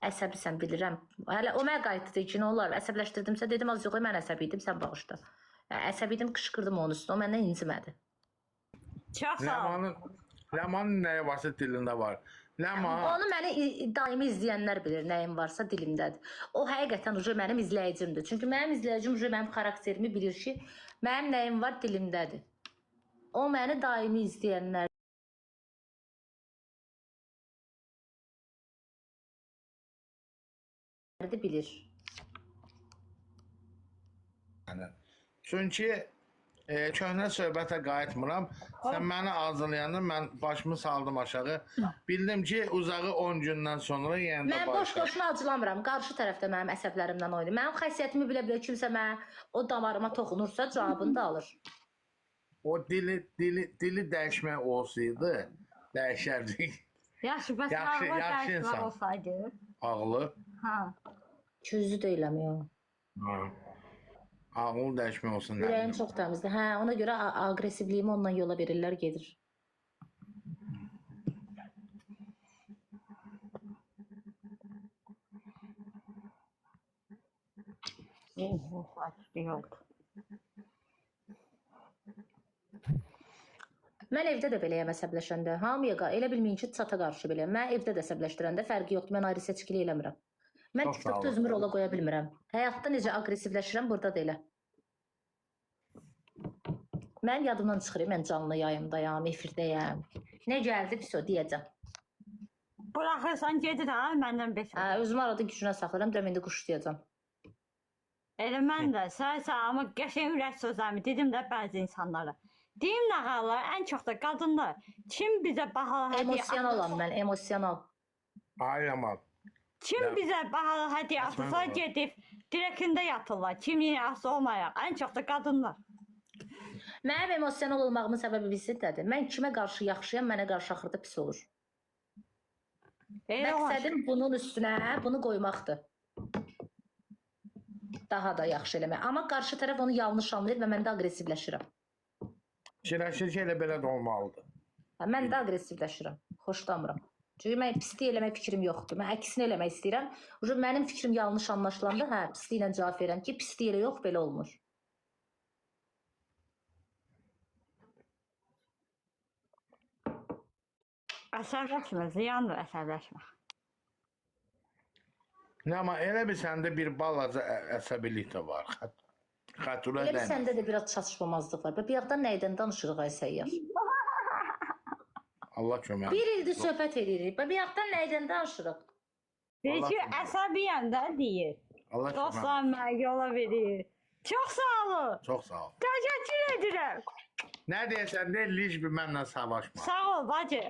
əsəbisən bilirəm. Hələ o mənə qayıtdı dedi ki, nə olar əsəbləşdirdimsə dedim az yox, mən əsəbi idim, sən bağışla. Əsəbi idim, qışqırdım onun üstünə. O məndən incimədi. Çox sağ ol. Ləmanın nəyi varsa dilində var. Ləma, Onu məni daimi izləyənlər bilir, nəyim varsa dilimdədir. O həqiqətən ucu mənim izləyicimdir. Çünki mənim izləyicim ucu mənim xarakterimi bilir ki, mənim nəyim var dilimdədir. O məni daimi izləyənlər bilir. yəni. Çünki köhnə söhbətə qayıtmıram. Sən məni arzulayanda mən başımı saldım aşağı. Bildim ki, uzağı 10 gündən sonra yenə də Mən boş barışarıq. boşuna acılamıram. Qarşı tərəfdə mənim əsəblərimdən oynayır. Mənim xəsiyyətimi bilə-bilə kimsə mənə o damarıma toxunursa cavabını da alır. O dili dəyişmək olsaydı, dəyişərdik. Yaxşı, bəs Yaxşı, ağlı yaxşı dəyişmək insan. olsaydı. Ağlı. Ha. Küzlü deyiləm ya. Ha. Ağlı dəyişmək olsun. nə Ürəyim bilim. çox təmizdir. Hə, ona görə aqressivliyimi ondan yola verirlər, gedir. Oh, acı oldu. Mən evdə də beləyəm əsəbləşəndə. Hamıya elə bilməyin ki, çata qarşı beləyəm. Mən evdə də əsəbləşdirəndə fərqi yoxdur. Mən ayrı seçkilik eləmirəm. Mən Çox sağ TikTokda olun. özümü rola qoya bilmirəm. Həyatda necə aqressivləşirəm, burada da elə. Mənim yadımdan çıxır, mən canlı yayımdayam, efirdəyəm. Nə gəldi, pis o deyəcəm. Buraxırsan gedir ha məndən beş. Hə, özümü arada gücünə saxlayıram, deyirəm indi quşlayacam. Elə mən də sən amma qəşəng ürək sözlərimi dedim də bəzi insanlara. Deyim nağarlar, ən çox da qadınlar. Kim bizə bahalı hədiyyə Emosionalam mən, emosional. Ay aman. Kim Ya. bizə bahalı hədiyyə Açmayın atsa bunu. gedib direkində yatırlar. Kimin asılı olmayaq. Ən çox da qadınlar. Mənim emosional olmağımın səbəbi bilirsinizdir. Mən kimə qarşı yaxşıyam, mənə qarşı axırda pis olur. Elə var. Məqsədim bunun üstünə bunu qoymaqdır. Daha da yaxşı eləmək. Amma qarşı tərəf onu yanlış anlayır və mən də aqressivləşirəm. Fikirləşir ki, elə belə də olmalıdır. Hə, mən də aqressivləşirəm. Xoşlamıram. Çünki mən pislik eləmək fikrim yoxdur. Mən əksinə eləmək istəyirəm. Ucu mənim fikrim yanlış anlaşılanda, hə, pisliklə cavab verirəm ki, pislik elə yox, belə olmur. Əsəbləşmə, ziyandır əsəbləşmə. Nə amma elə bir səndə bir balaca əsəbilik də var. Xətura Elə bir dəymir. səndə də biraz çatışmamazlıq var. Bir yaxdan nədən danışırıq ay səyyar? Allah kömək. Bir ildir söhbət edirik. Bir yaxdan nədən danışırıq? Deyir Allah ki, kömək. əsəbiyəm də deyir. Allah kömək. Dostlar mənə yola verir. Çox sağ olun. Çox sağ ol. Təşəkkür edirəm. Nə deyirsən de, liş bir mənlə savaşma. Sağ ol bacı.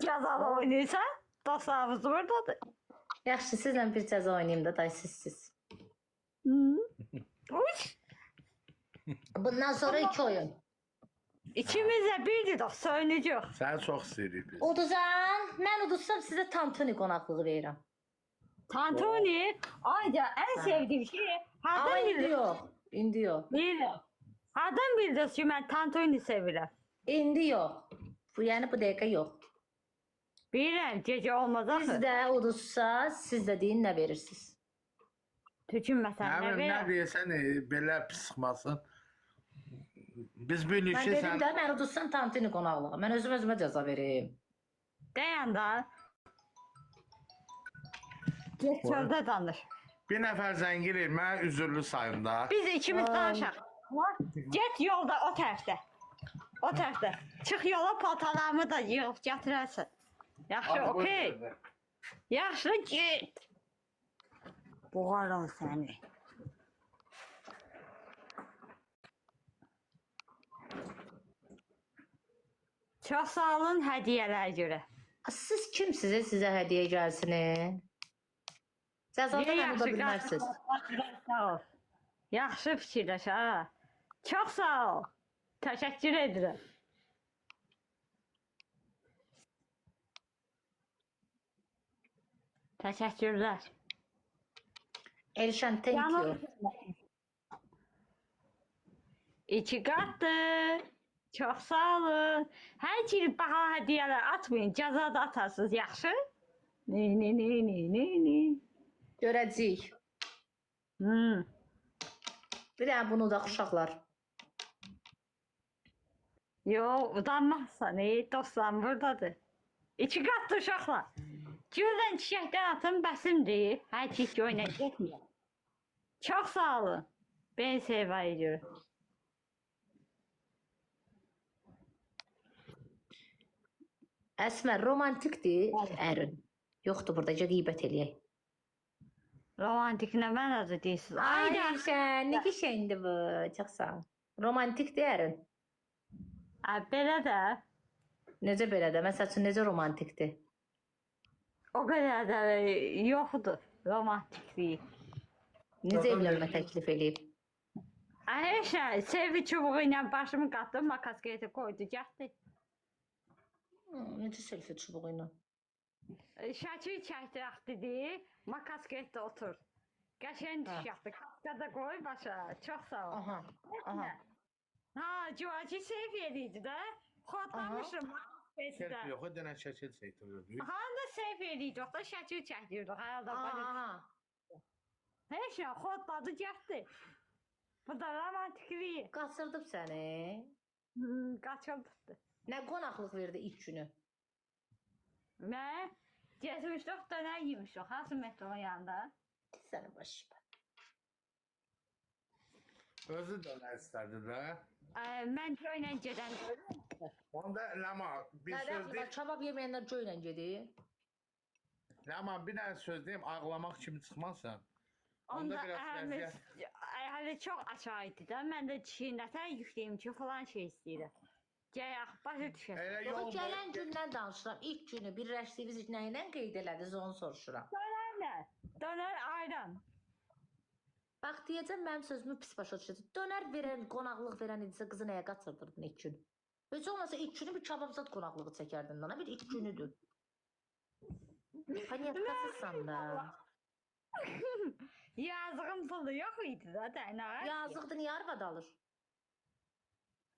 Gəzal oynayırsan, dostlarımız buradadır. Yaxşı, sizlə bir cəza oynayım da, day sizsiz. Uç. Bundan sonra iki oyun. İkimiz də birdir, söyünücük. Səni çox istəyirik biz. Uduzan, mən uduzsam sizə tantuni qonaqlığı verirəm. Tantuni, ayda ən sevdiyim şey. Amma Hardan indi bildin? yox. İndi yox. Bilirəm. Hardan bildiniz ki, mən tantuni sevirəm? İndi yox. Bu yəni bu dəqiqə yox. Bilirəm, gecə olmaz Siz axı. də uduzsa, siz də deyin nə verirsiniz. Tükün məsələn, Nə nə bilim, nə verirəm? deyirsən, belə pis çıxmasın. Biz bilirik Mən ki, dedim sən də mən uduzsam tantuni qonaqlığı. Mən özüm özümə cəza verim. Dayan da. Get çöldə danış. bir nəfər zəng eləyir, mənə üzürlü sayın da. Biz ikimiz danışaq. Get yolda o tərəfdə. O tərəfdə. Çıx yola paltarlarımı da yığıb gətirərsən. Yaxşı, okey. Yaxşı, get. Boğaram səni. Çox sağ olun hədiyyələrə görə. Siz kimsiniz sizə hədiyyə gəlsin? Cəzada Niyə məni uda yaxşı bilməzsiniz. Sağ ol. Yaxşı fikirləş ha. Çox sağ ol. Təşəkkür edirəm. Təşəkkürlər. Elşən, thank you. İki qatdır. Çox sağ olun. Hər cür baha hədiyyələr atmayın. Cəza da atarsınız, yaxşı? Ne ne ne ne ne ne. Görəcəyik. Hmm. Bir dənə bunu da uşaqlar. Yo, utanmazsan, ey dostlarım buradadır. İki qatlı uşaqlar. Güldən çiçəkdən atın bəsimdir. Hər ki oyuna getmir. Çox sağ olun. Ben seva ediyorum. Əsmər romantikdir ərin. Yoxdur burada, gəl qeybət eləyək. Romantik nə mənada deyirsiniz? Ay Ayda. Rövşən, nə qəşəngdir bu. Çox sağ ol. Romantikdir ərin. Ə, belə də Necə belə də? Məsəl üçün necə romantikdir? o qədər də yoxdur romantikliyi. Necə evlənmə təklif eləyib? Ə, heç nə, sevgi çubuğu ilə başımı qatdım, makasketi qoydu, getdi. Necə selfie çubuğu ilə? Şəkil çəkdirək dedi, makasketdə otur. Qəşəng Hə. düş yapdı. Kaska da qoy başa. Çox sağ ol. Aha. Aha. Ha, cuvacı seyf eliydi də. Xodlamışım makasketdə. Selfie yox, o dənə şəkil çəkdirirdi. Ha, da seyf eliydi, o da şəkil çəkdirdi. Hayalda başa. Aha. Heç nə, xodladı, getdi. Bu da romantikliyi. Qaçırdım səni. Qaçıldı. Nə qonaqlıq verdi ilk günü? Mən getmişdik, dönər yemişdik. Hansı metronun yanında? Səni başıma. Özü dönər istərdi də. Mən ilə gedən Onda Ləma bir Nə söz dəxli var? deyim. Kabab yeməyənlər göylə gedir. Ləma bir dənə söz deyim, ağlamaq kimi çıxmazsan. Onda Onda biraz əhəmi, vəziyyət əhəli çox aşağı idi də. Mən də çiğnətə yükləyim ki, falan şey istəyirəm. Gələk, başa düşər. elə Yox, yol gələn gündən danışıram. İlk günü birləşdiyiniz nə ilə qeyd elədiniz, onu soruşuram. Dönər, dönər ayran. Bax deyəcəm mənim sözümü pis başa düşəcək. Dönər verən, qonaqlıq verən idisə qızı nəyə qaçırdırdın ilk gün? Heç olmasa ilk günü bir kabab zad qonaqlığı çəkərdin ona. Bir ilk günüdür. Panyatqasısan da. Yazığım pulu yox idi də, nə var? Yazıqdır, niyə arvad alır?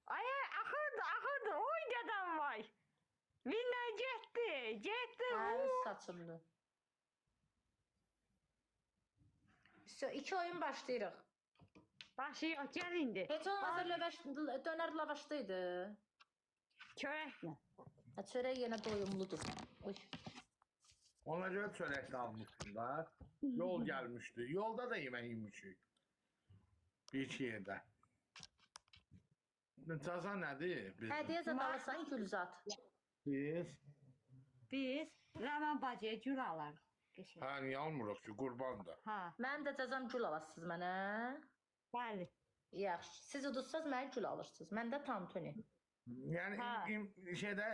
Ay, axırdı, axırdı. Oy dədəm vay. Vinnə getdi, getdi. Hə, Hə, saçımdır. Vso, iki oyun başlayırıq. Başı yox, gəl indi. Heç olmasa löbəş, dönər lavaşda idi. Çörəklə. Hə, çörək yenə doyumludur. Oy. Ona görə çörək də almışdım da. Yol gəlmişdi. Yolda da yemək yemişik. Bir iki yerdə. Cəza nədir? Biz, Hədiyyə zad alırsan Gülzad. biz Biz Rəman bacıya gül alarıq. Qəşəng. hə, niyə almırıq ki, qurbandır. Ha, Mənim də cəzam gül alasınız mənə. bəli. Yaxşı. Siz udursaz mənə gül alırsınız. Məndə tantuni. Yəni Hə. im, şeydə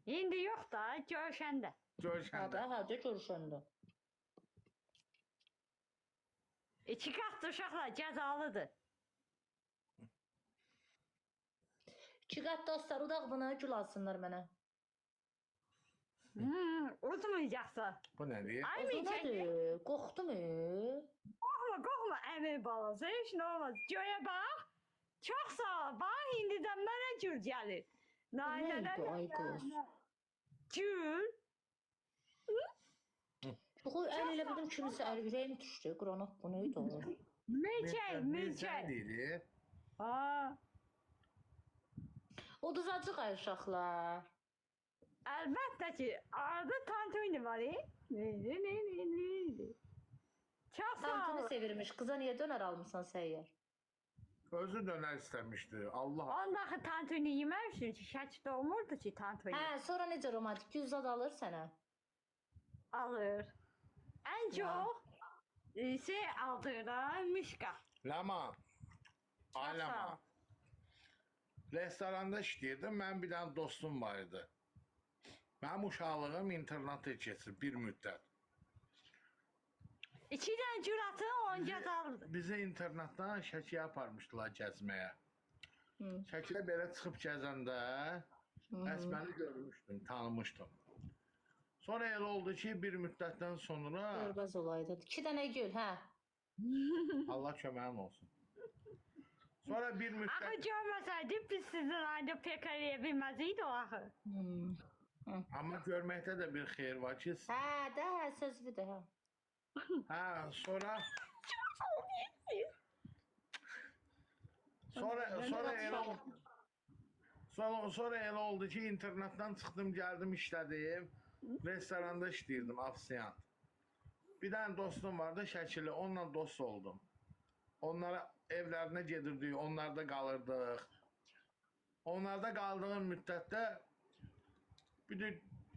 İndi yox da, görüşəndə. Hə görüşəndə. də, hə də görüşəndə. İki qatlı uşaqlar cəzalıdır. İki qat dostlar udaq buna gül alsınlar mənə. Udmayacaqsan. Bu nədir? Ay O milçək, nədir? Qorxdum. E. qorxma, qorxma əmi balası, heç nə olmaz. Göyə bax. Çox sağ ol. Bax indidən mənə gül gəlir. Nay, Nə nə, nə, idi, ay nə, qız? nə. Gül. Yox, əl elə bildim kimisə əl ürəyim düşdü. Qranat bu nə idi o? Milçək, milçək. deyir. Ha. Uduzacıq ay uşaqlar. Əlbəttə ki, arada tantuni var, e? Ne, ne, ne, ne, ne. Çox sağ Tantuni ol. sevirmiş. Qıza niyə dönər almısan səyyar? Özü dönər istəmişdi. Allah. Onda axı tantuni yeməmişdim ki, şəkil olmurdu ki, tantuni. Hə, sonra necə romantik Gülzad alır sənə? Alır. Ən çox şey alır da, mişka. Ləma. Ay Çox sağ Ləma. ol. Restoranda işləyirdim. Mənim bir dənə dostum var idi. Mənim uşaqlığım internatda keçir bir müddət. İki dənə gül atın, on cəzalıdır. Bizi internatdan Şəkiyə aparmışdılar gəzməyə. Hı. Şəkidə belə çıxıb gəzəndə Əsməni görmüşdüm, tanımışdım. Sonra elə oldu ki, bir müddətdən sonra Görməz olaydı. İki dənə gül, hə. Allah köməyin olsun. Sonra bir Axı müddət görməsəydik biz sizin aynı pek eləyə bilməzdik o axı. Hmm. amma görməkdə də bir xeyir var ki, Hə, də, hə, sözlüdür, hə. hə, sonra sonra sonra elə oldu. Sonra elə oldu ki, internetdən çıxdım, gəldim, işlədim. Restoranda işləyirdim, ofisiant. Bir dənə dostum vardı, Şəkili, onunla dost oldum. Onlara evlərinə gedirdik, onlarda qalırdıq. Onlarda qaldığım müddətdə bir də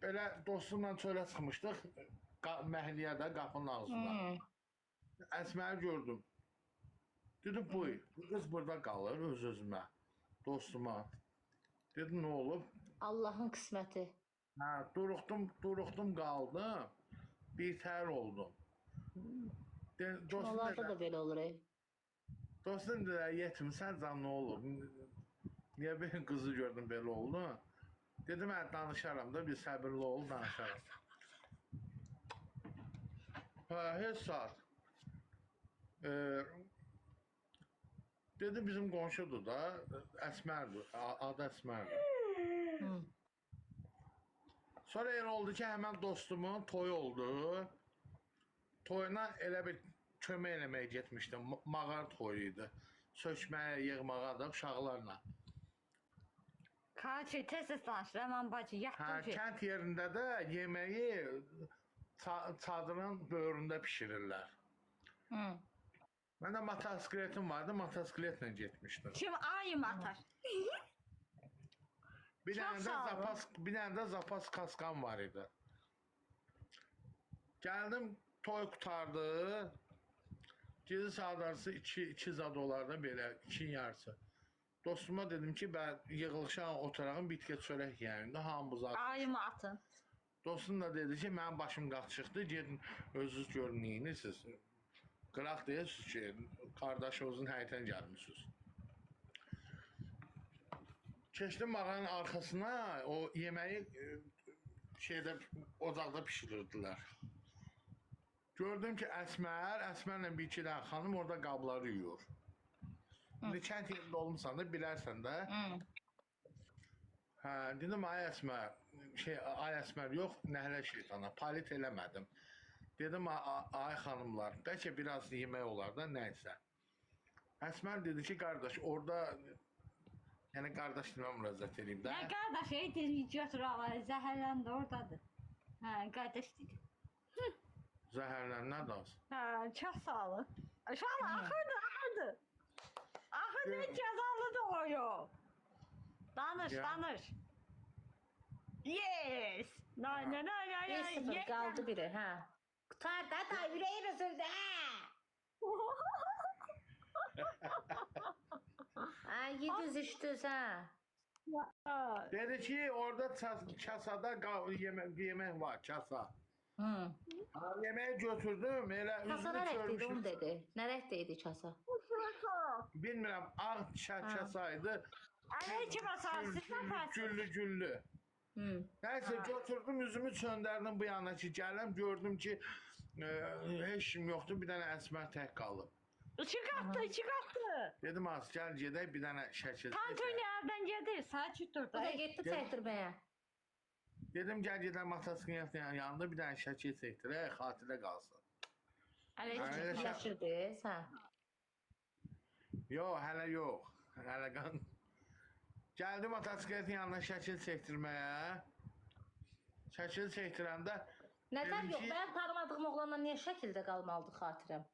belə dostumla çölə çıxmışdıq, məhəlləyə qapının ağzında. Əsməri gördüm. Dedim, bu qız burada qalır öz-özümə, dostuma. Dedim, nə olub? Allahın qisməti. Hə, duruxdum, duruxdum qaldım. Birtəhər oldum. Dostum Onlarda dedi, da belə olur. Dostum dedi, yetim, sən can nə olub? Niyə bir qızı gördüm belə oldu? Dedim, hə, danışaram da, bir səbirli ol, danışaram. Hə, heç saat. Dedi, bizim qonşudur da, Əsmərdir, adı Əsmərdir. Sonra elə oldu ki, həmən dostumun toyu oldu. Toyuna elə bir kömək eləməyə getmişdim. Mağar toyu idi. Sökməyə, yığmağa da uşaqlarla. Kaçı tez-tez danışır, aman bacı, Hə, yatdım ki. kənd yerində də yeməyi çadırın böyründə bişirirlər. Hı. Məndə motosikletim vardı, motosikletlə getmişdim. Kim ayım atar. Bir Çox dənə də sağ olun. zapas, bir dənə də zapas kaskam var idi. Gəldim, toy qurtardı. Gecə saat arası 2, 2 zad olardı belə, 2-nin yarısı. Dostuma dedim ki, mən yığılışan oturağım bitkə çörək yeyəndə hamımız acıq. Ayım atın. Dostum da dedi ki, mənim başım qaçıqdı, gedin özünüz görün neyinirsiniz. Qıraq deyirsiniz ki, qardaşınızın həyətinə gəlmisiniz. Keçdim mağaranın arxasına, o yeməyi şeydə ocaqda bişirirdilər. Gördüm ki, Əsmər, Əsmərlə bir iki dənə xanım orada qabları yuyur. İndi kənd yerində olmusan da bilərsən də. Hə, dedim ay Əsmər, şey ay Əsmər yox, nəhlə şeytana, palit eləmədim. Dedim ay xanımlar, bəlkə biraz yemək olar da nə isə. Əsmər dedi ki, qardaş, orada yəni qardaş demə müraciət edeyim də. Nə qardaş, ey dedi, götür al, zəhərləndi oradadır. Hə, qardaş dedi. Zəhərlənən az. Hə, çox sağ olun. Uşaqlar, axırdı, axırdı. Axırdı, cəzalıdır o yox. Danış, Ya. danış. Yes. Nay, nay, nay, nay, nay. 1-0 Yes. qaldı biri, hə. Qutar da da ürəyim üzüldü, hə. Hə, 703-düz, hə. Ha. Dedi ki, orada kasada yemək var, kasa. Hı. Ha, yeməyi götürdüm, elə Kasa üzümü nə rəngdə idi, çörmüşüm. onu dedi. Nə rəngdə idi kasa? Bilmirəm, ağ kasa idi. Aleyküm əssalam, siz nə tərsiz? Güllü güllü. Hı. Nəysə götürdüm üzümü çöndərdim bu yana ki, gələm gördüm ki, heç kim yoxdur, bir dənə Əsmər tək qalıb. İki qatdı, iki qatdı. Dedim az gəl gedək bir dənə şəkil çəkək. Tantunilərdən gedir, sakit dur Bu da da. getdi çəkdirməyə. Dedim gəl gedək motosikletin yanında bir dənə şəkil çəkdirək, xatirə qalsın. Aleyküm. Elə şə- Fikirləşirdiniz, hə. Yox, hələ yox. Hələ qan. Gəldim motosikletin yanına şəkil çəkdirməyə. Şəkil çəkdirəndə Nədən dedim yox? ki, Mənim tanımadığım oğlanla niyə şəkildə qalmalıdır xatirəm?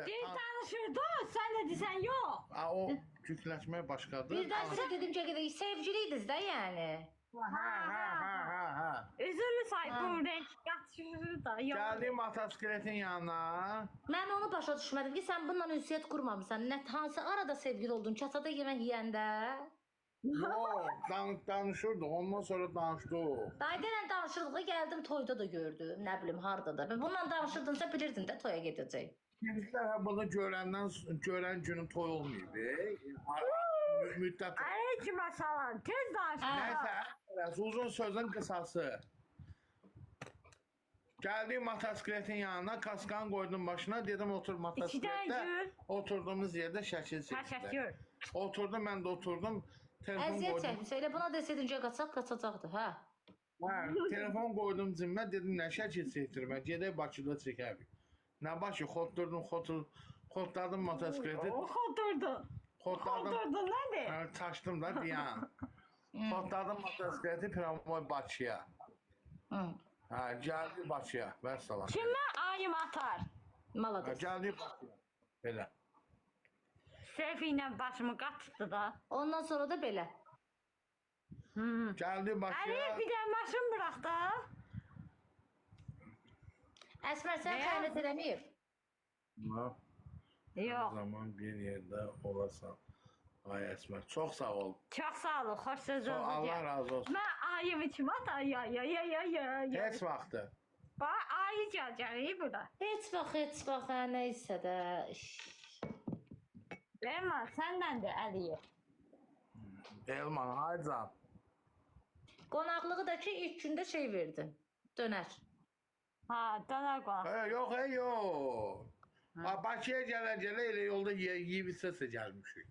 Deyir danışırdı, sən də desən yox. A, o kükləşmə başqadır. Birdən sizə dedim ki, gedək sevgili idiniz də yəni. Hə. Üzürlü say, bu renk qatışır da. Yox. Gəldim motosikletin yanına. Mən onu başa düşmədim ki, sən bununla ünsiyyət qurmamısan. Nə hansı arada sevgili oldun? Kasada yemək yeyəndə? Yox, danışırdıq. Ondan sonra danışdıq. Dayı ilə danışırdıq, gəldim toyda da gördüm, nə bilim harda da. Və bununla danışırdınsa bilirdin də toya gedəcək. Bizlər hə bunu görən günün toy olmayıb. Müddət. Aleyküm əssalam, tez danış. Nəysə, uzun sözün qısası. Gəldik motosikletin yanına, kaskanı qoydum başına, dedim otur motosikletdə. gül. Oturduğumuz yerdə şəkil çəkdilər. Təşəkkür. Oturdum, mən də oturdum. Telefon Əziyyət qoydum. çəkmiş. Elə buna desəydin ki, qaçaq, qaçacaqdı, hə. Hə, telefon qoydum cibimə, dedim nə şəkil çəkdirmə, gedək Bakıda çəkərik. Nə Bakı, xotdurdum, xotladım motosikleti. O xoturdu. Xodladım. Oldurdun nədir? Hə, çaşdım da diyan. Xodladım motosikleti pravoy Bakıya. Hı. Hə, gəldi Bakıya. Vəssalam. Kimə ayım atar? Hə, Malades. gəldi Bakıya. Belə. Seyfi ilə başımı qatdı da. Ondan sonra da belə. Gəldi Əli Bakıya. bir də maşın bıraq da. Əsmər sən Nəyə? xəyanət eləməyib. Hər Yox. zaman bir yerdə olasan. Ay Əsmər, çox sağ ol. Çox sağ olun, xoş söz Çox, oldu. Allah razı olsun. Mən ayımı kim atar? Ya ya ya ya ya. ya. Heç vaxtı. Bax ayı gələcək bura. Heç vaxt, heç vaxt, hə, nə isə də. Iş. Elman səndən də Əliyə. Elman, haycan. Qonaqlığı da ki ilk gündə şey verdi. Dönər. Ha, dönər qonaq. Hə, yox, hey, yox. Ha, Bakıya gələ-gələ elə yolda yeyib içəsə gəlmişik.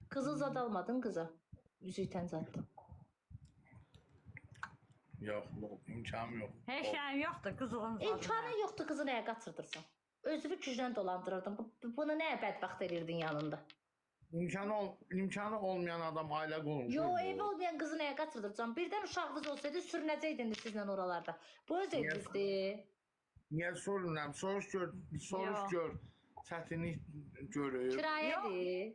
Qızıl zad almadın qıza. Üzükdən zaddı. Yox, yox, imkanım yox. Heç nəyim yoxdur qızılın zadı. İmkanı yoxdur qızı nəyə qaçırdırsan. Özünü güclə dolandırırdın. Bunu nəyə bədbəxt edirdin yanında? İmkanı olmayan adam ailə qurmuş. Yo, evi olmayan qızı nəyə qaçırdırsan? Birdən uşağınız olsaydı sürünəcəydin sizlə oralarda. Bu öz evinizdir. Niyə sormuram? Soruş gör, soruş Yox. gör. Çətinlik görür. Kirayədir.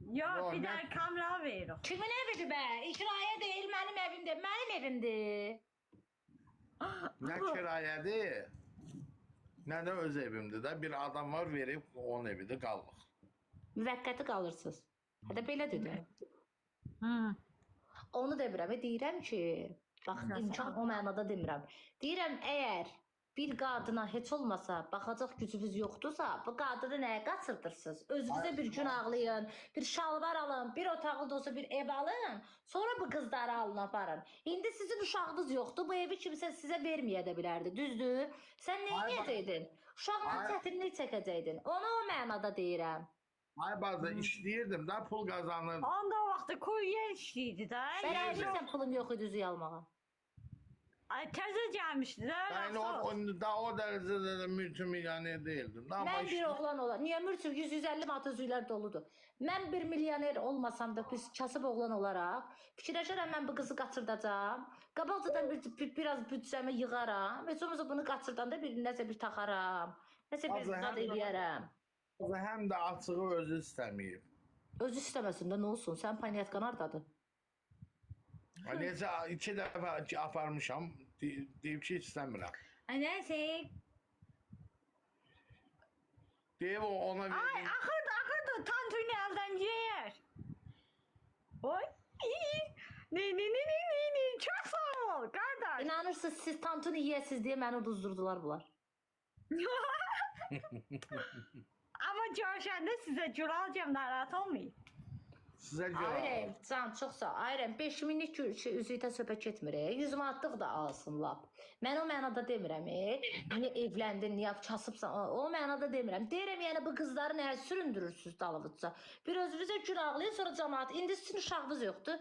Yox, Yox, bir nə- dənə kamera veririk. Kimin evidir bə? Kirayə deyil, mənim evimdir. Mənim evimdir. Nə kirayədir, nə də öz evimdir də. Bir adam var verib onun evidir, qalıq. Müvəqqəti qalırsınız. Hətta belə dedi. Hı. Onu demirəm. Deyirəm ki, bax imkan o mənada demirəm. Deyirəm əgər bir qadına heç olmasa baxacaq gücünüz yoxdursa, bu qadını nəyə qaçırdırsınız? Özünüzə bir gün ağlayın, bir şalvar alın, bir otaqlı da olsa bir ev alın, sonra bu qızları alın aparın. İndi sizin uşağınız yoxdur, bu evi kimsə sizə verməyə də bilərdi, düzdür? Sən nə Ay, bax- edəcəkdin? Uşağla Ay- çətinlik çəkəcəkdin. Onu o mənada deyirəm. Ay bazı işləyirdim də pul qazanırdım. Onda o vaxtı kuryer işləyirdi də. Mən Yəni, əlbilsən pulum yox idi üzük almağa. Ay, təzə gəlmişdi də. Yəni o, Rasul. o, da o dərəcədə də multimilyoner deyildim. də, Amma Mən bir oğlan olar. Niyə mürçü 100-150 manat üzüklər doludur. Mən bir milyoner olmasam da biz kasıb oğlan olaraq fikirləşərəm mən bu qızı qaçırdacam. Qabaqcadan biraz büdcəmi yığaram. Heç olmasa bunu qaçırdanda bir nəsə bir taxaram. Nəsə bir Azı, zad həm- eləyərəm. həm də açığı özü istəməyib. Özü istəməsin də nə olsun? Sən panyatqan hardadır? Ha, Necə iki dəfə ki aparmışam, deyib ki, istəmirəm. Ay, Nəysə. Deyib o ona Ay, verdim. axırdı, axırdı. Tantuni əldən yeyər. Oy. Ne, ne, ne, ne, ne, ne. Çox sağ ol, qardaş. İnanırsınız siz tantuni yeyəsiz deyə məni uduzdurdular bunlar. Amma görüşəndə sizə gül alacağım, narahat olmayın. Sizə görə. Ayrəm, can çox sağ ol. Ayrəm 5 minlik şey, üzükdə söhbət getmir. 100 manatlıq da alsın lap. Mən o mənada demirəm. Niyə evləndin, niyə kasıbsan? O mənada demirəm. Deyirəm yəni bu qızları nəyə süründürürsüz dalıvıdsa? Bir özünüzə gün ağlayın, sonra cəmaət. İndi sizin uşağınız yoxdur.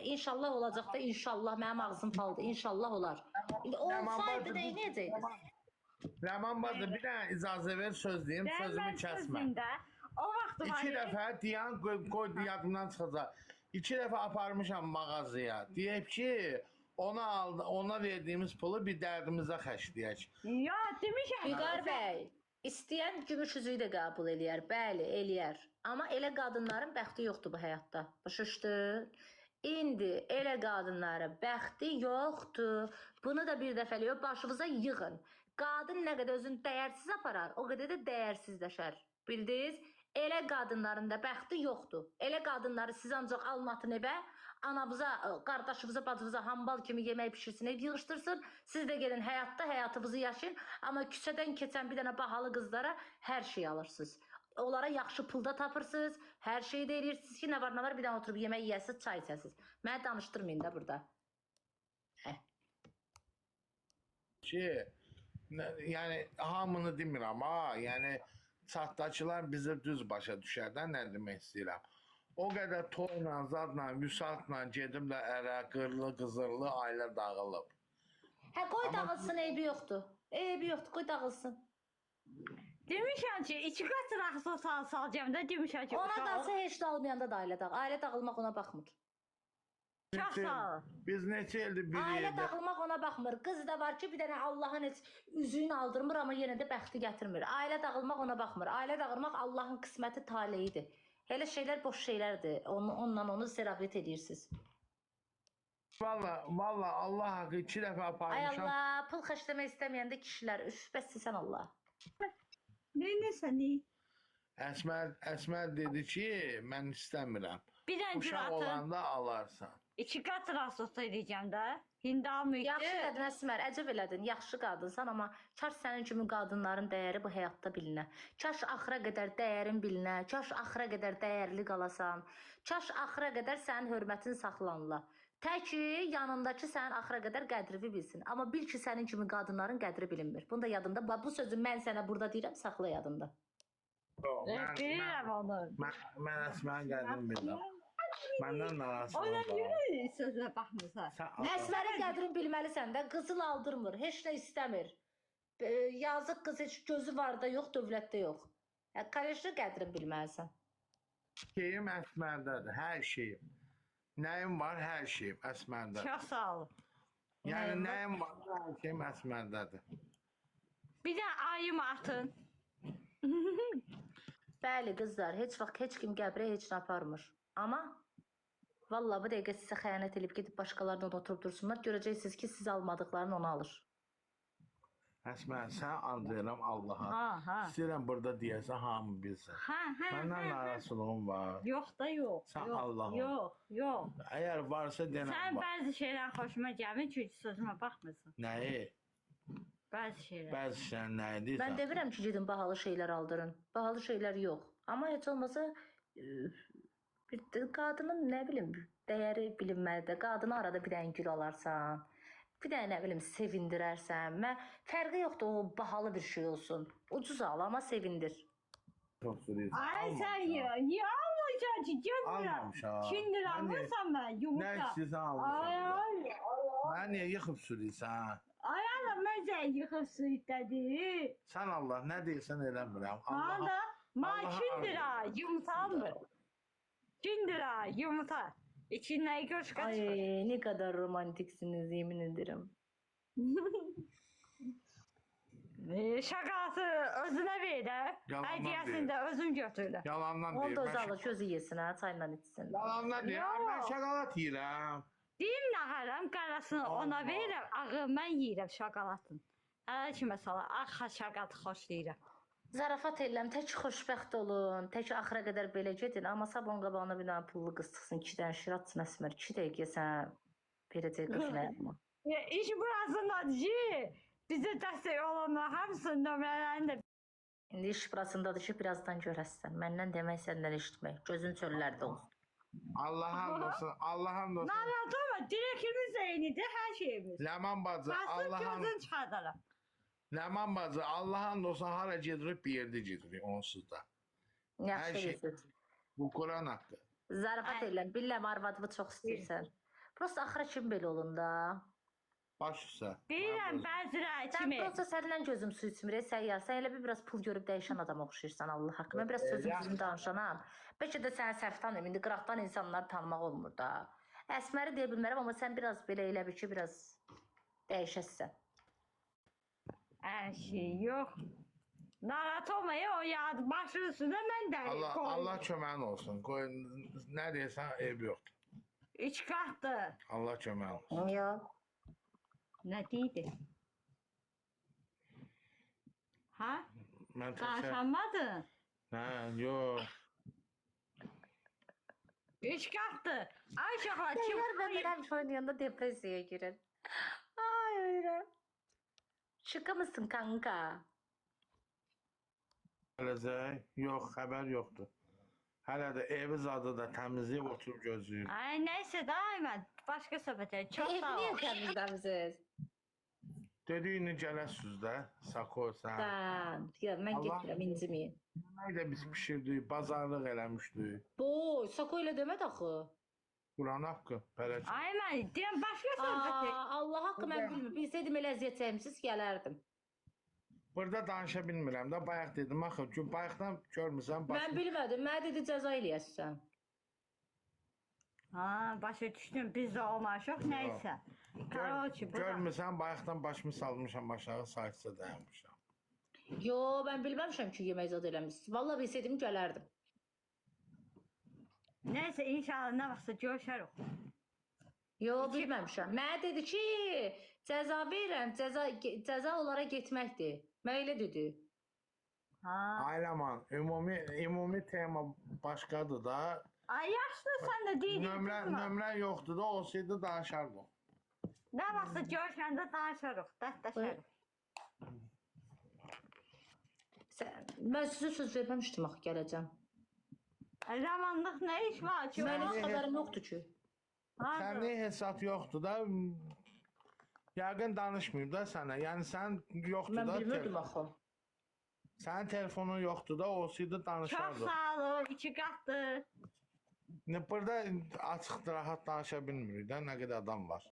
İnşallah olacaq da, inşallah mənim ağzım faldır. İnşallah olar. İndi olsaydı da nə edəcəydiniz? Ləman bacı, bir dənə icazə ver söz deyim, Deyəm sözümü mən kəsmə. sözümdə. O vaxt var. İki dəfə diyan qoy, qoy yadımdan çıxacaq. İki dəfə aparmışam mağazaya. Deyib ki, ona aldı, ona verdiyimiz pulu bir dərdimizə xərcləyək. Ya demişəm. Vüqar bəy, istəyən gümüş üzüyü də qəbul eləyər. Bəli, eləyər. Amma elə qadınların bəxti yoxdur bu həyatda. Başa düşdün? İndi elə qadınların bəxti yoxdur. Bunu da bir dəfəlik başınıza yığın. Qadın nə qədər özünü dəyərsiz aparar, o qədər də dəyərsizləşər. Bildiniz? Elə qadınların da bəxti yoxdur. Elə qadınları siz ancaq almatın evə, anavıza, qardaşınıza, bacınıza hambal kimi yemək bişirsin, ev yığışdırsın. Siz də gedin həyatda həyatınızı yaşayın, amma küçədən keçən bir dənə bahalı qızlara hər şey alırsınız. Onlara yaxşı pulda tapırsınız, hər şeyi də eləyirsiniz ki, nə var nə var bir dənə oturub yemək yeyəsiniz, çay içəsiniz. Mənə danışdırmayın da burada. Hə. Ki, yəni hamını demirəm ha, yəni çatdakılar bizi düz başa düşər də nə demək istəyirəm. O qədər toyla, zadla, vüsatla gediblər ərə, qırlı, qızırlı ailə dağılıb. Hə qoy dağılsın, eybi yoxdur. Eybi yoxdur, qoy dağılsın. Demişəm ki, iki qat raxsa sal salacağım da demişəm ki, Ona uşaq- qalsa heç də almayanda da ailə dağ. Ailə dağılmaq ona baxmır. Çox sağ ol. Biz neçə ildir bir Ailə yerdə. dağılmaq ona baxmır. Qız da var ki, bir dənə Allahın heç üzüyünü aldırmır, amma yenə də bəxti gətirmir. Ailə dağılmaq ona baxmır. Ailə dağılmaq Allahın qisməti taleyidir. Elə şeylər boş şeylərdir. Onu, onunla onu zərafət edirsiniz. Valla, valla Allah haqqı iki dəfə Ay aparmışam. Allah, pul xərcləmək istəməyəndə kişilər, üf, bəs sən Allah. Nə nəsə nə? Əsmər, Əsmər dedi ki, mən istəmirəm. Bir dənə gül Uşaq atın. olanda alarsan. İki qat raxsa eləyəcəm də. Hindi almayıbdı. Yaxşı elədin Əsmər, əcəb elədin. Yaxşı qadınsan, amma kaş sənin kimi qadınların dəyəri bu həyatda bilinə. Kaş axıra qədər dəyərin bilinə, kaş axıra qədər dəyərli qalasan. Kaş axıra qədər sənin hörmətin saxlanıla. Tək ki, yanındakı sənin axıra qədər qədrini bilsin. Amma bil ki, sənin kimi qadınların qədri bilinmir. Bunu da yadında. Bax, bu sözü mən sənə burada deyirəm, saxla yadında. Yox, mən, Bilirəm onu. mən Əsmərin qədrini bilirəm. Məndən narahat Ona olma. görə sözünə baxmırsan. Sən Allah. Əsmərin qədrini bilməlisən də, qızıl aldırmır, heç nə istəmir. Yazıq qız heç gözü var da yox, dövlətdə yox. Конечно, qədrini bilməlisən. Şeyim Əsmərdədir, hər şeyim. Nəyim var, hər şeyim Əsmərdədir. Çox sağ ol. Yəni Nəyim var? nəyim var, hər şeyim Əsmərdədir. Bir də ayım atın. Bəli qızlar, heç vaxt heç kim qəbrə heç nə aparmır. Amma vallahi bu dəqiqə sizə xəyanət edib gedib başqalarından oturub dursunlar, görəcəksiniz ki, siz almadıqlarını onu alır. Əsmər, sən and verirəm Allaha. Ha, ha. İstəyirəm burada deyəsən hamı bilsin. Ha, ha. Məndən ha, ha. narazılığım var. Yox da yox. Sən yox, Allahım. Yox, yox. Əgər varsa denən Sən var. bəzi şeylər xoşuma gəlmir çünki sözümə baxmırsan. Nəyi? Bəzi şeylər. Bəzi şeylər nəyi deyirsən? Mən demirəm ki, gedin bahalı şeylər aldırın. Bahalı şeylər yox. Amma heç olmasa bir də qadının nə bilim dəyəri bilinməlidir. Qadını arada bir dənə gül alarsan, bir dənə nə bilim sevindirərsən. Mən fərqi yoxdur o bahalı bir şey olsun. Ucuz al, amma sevindir. Çox sürüyorsun. Ay sən niyə almayacaqsın ki? Götürürəm. Almamışam. Kinder Mən niyə- almırsan mən Nə yumurta. istəyirsən Ay almışam. ay ay. Mən niyə yıxıb sürüyorsan? Ay ana mən səni yıxıb sürüklədi. Sən Allah nə deyirsən eləmirəm. Ana, Allaha ma Allaha kinder ha, yumurta almır. Kinder ha, yumurta. İçinden göz Ay kaçır. ne kadar romantiksiniz yemin ederim. Şakası özünə ver də. Yalandan Hədiyyəsini də özüm götürürəm. Yalandan Onu deyir. da Mən özü alır, özü yesin ha, çayla içsin. Yalandan deyir. Yox. Mən şokolad yeyirəm. Deyim nə hərəm, qarasını ona Allah. verirəm, ağı mən yeyirəm şokoladını. Hələ ki məsələ, ağ şokolad xoşlayıram. Zarafat eləm, tək xoşbəxt olun, tək axıra qədər belə gedin, amma sabahın qabağına bir dənə pullu qız çıxsın, 2 dənə şir atsın Əsmər, 2 dəqiqə sən verəcək qız nə yapma. Ya, İş burasındadır ki, bizə dəstək olanlar hamısının nömrələrini də İndi iş burasındadır ki, birazdan görəsən. Məndən demək, səndən eşitmək. Gözün çöllərdə olsun. Allaha and olsun. Allaha and olsun. Narahat olma, direkimiz də eynidir, hər şeyimiz. Ləman bacı, Basıb Allaha gözün çıxardaram. Ləman bacı, Allaha and olsun hara gedirik bir yerdə gedirik onsuz da. Yaxşı Hər şey- eləyirsiniz. Bu Quran haqqı. Zarafat Ay. eləm, biləm arvadımı çox istəyirsən. Prosta axıra kim belə olun da. Baş üstə. Deyirəm bəziləri Sən kimi. prosta səndən gözüm su içmir, ey Səyyar. Sən elə bir biraz pul görüb dəyişən adama oxşayırsan Allah haqqı. Mən biraz sözüm Yaxşı. düzgün danışanam. Bəlkə də səni səhv tanıyım. İndi qıraqdan insanları tanımaq olmur da. Əsməri deyə bilmərəm, amma sən biraz belə elə bil ki, biraz dəyişəsən. Hər şey yox. Narahat olma, ya, o yad başın üstünə mən də Allah qoyuram. Allah köməyin olsun. Qoy nə deyirsən eyb yoxdur. Üç qatdır. Allah köməyin olsun. Yox. Nə deydi? Ha? Mən təkər. Danışanmadın? Hə, yox. Üç qatdır. Ay uşaqlar, kim? Səyyar mən həmişə oynayanda depressiyaya girir. Ay öyle. Şaka mısın kanka? Gələcək. Yox, xəbər yoxdur. Hələ də evi zadı da təmizləyib oturub gözləyir. Ay nəysə də ay mən başqa söhbət eləyim. Çox Evi sağ niyə ol. təmizləmisiniz? Dedi indi gələsiz də, Sako sən. Sən, ya mən Allah- getmirəm, inciməyin. Yemək də biz bişirdik, bazarlıq eləmişdik. Boy, Sako elə demədi axı. Quran haqqı, bərəkət. Ay mən deyirəm başqa söhbət eləyim. Aa, Allah haqqı mən bilmirəm. Bilsəydim elə əziyyət çəkmisiz gələrdim. Burada danışa bilmirəm də. Bayaq dedim axı, ki bayaqdan görmüsən Mən başımı. bilmədim. Mənə dedi cəza eləyəsən. Ha, başa düşdüm. Biz də olmamışıq, nəysə. Karoçi, bura. Görmüsən bayaqdan başımı salmışam aşağı, sakitcə dayanmışam. Yo, mən bilməmişəm ki, yemək zad eləmişsiniz. Vallahi bilsəydim gələrdim. Nəysə, inşallah nə vaxtsa görüşərik. Yo, bilməmişəm. Mənə dedi ki, cəza verirəm, cəza cəza onlara getməkdir. Mənə elə dedi. Ha. Ailəman, ümumi ümumi tema başqadır da. Ay, yaxşı sən də deyin. Nömrə nömrə yoxdur da, olsaydı danışardım. Nə vaxtsa görüşəndə danışarıq, dərdləşərik. Sən, mən sizə söz verməmişdim axı gələcəm. Zamanlıq nə iş var ki? Mənim heç xəbərim yoxdur ki. Harda? Sənin hesab yoxdur da. Yəqin danışmayım da sənə. Yəni sən yoxdur Mən da. bilmirdim axı. Sənin telefonun yoxdur da, olsaydı Çox danışardım. sağ olun, iki qatdır. Burada açıq rahat danışa bilmirik də, nə qədər adam var.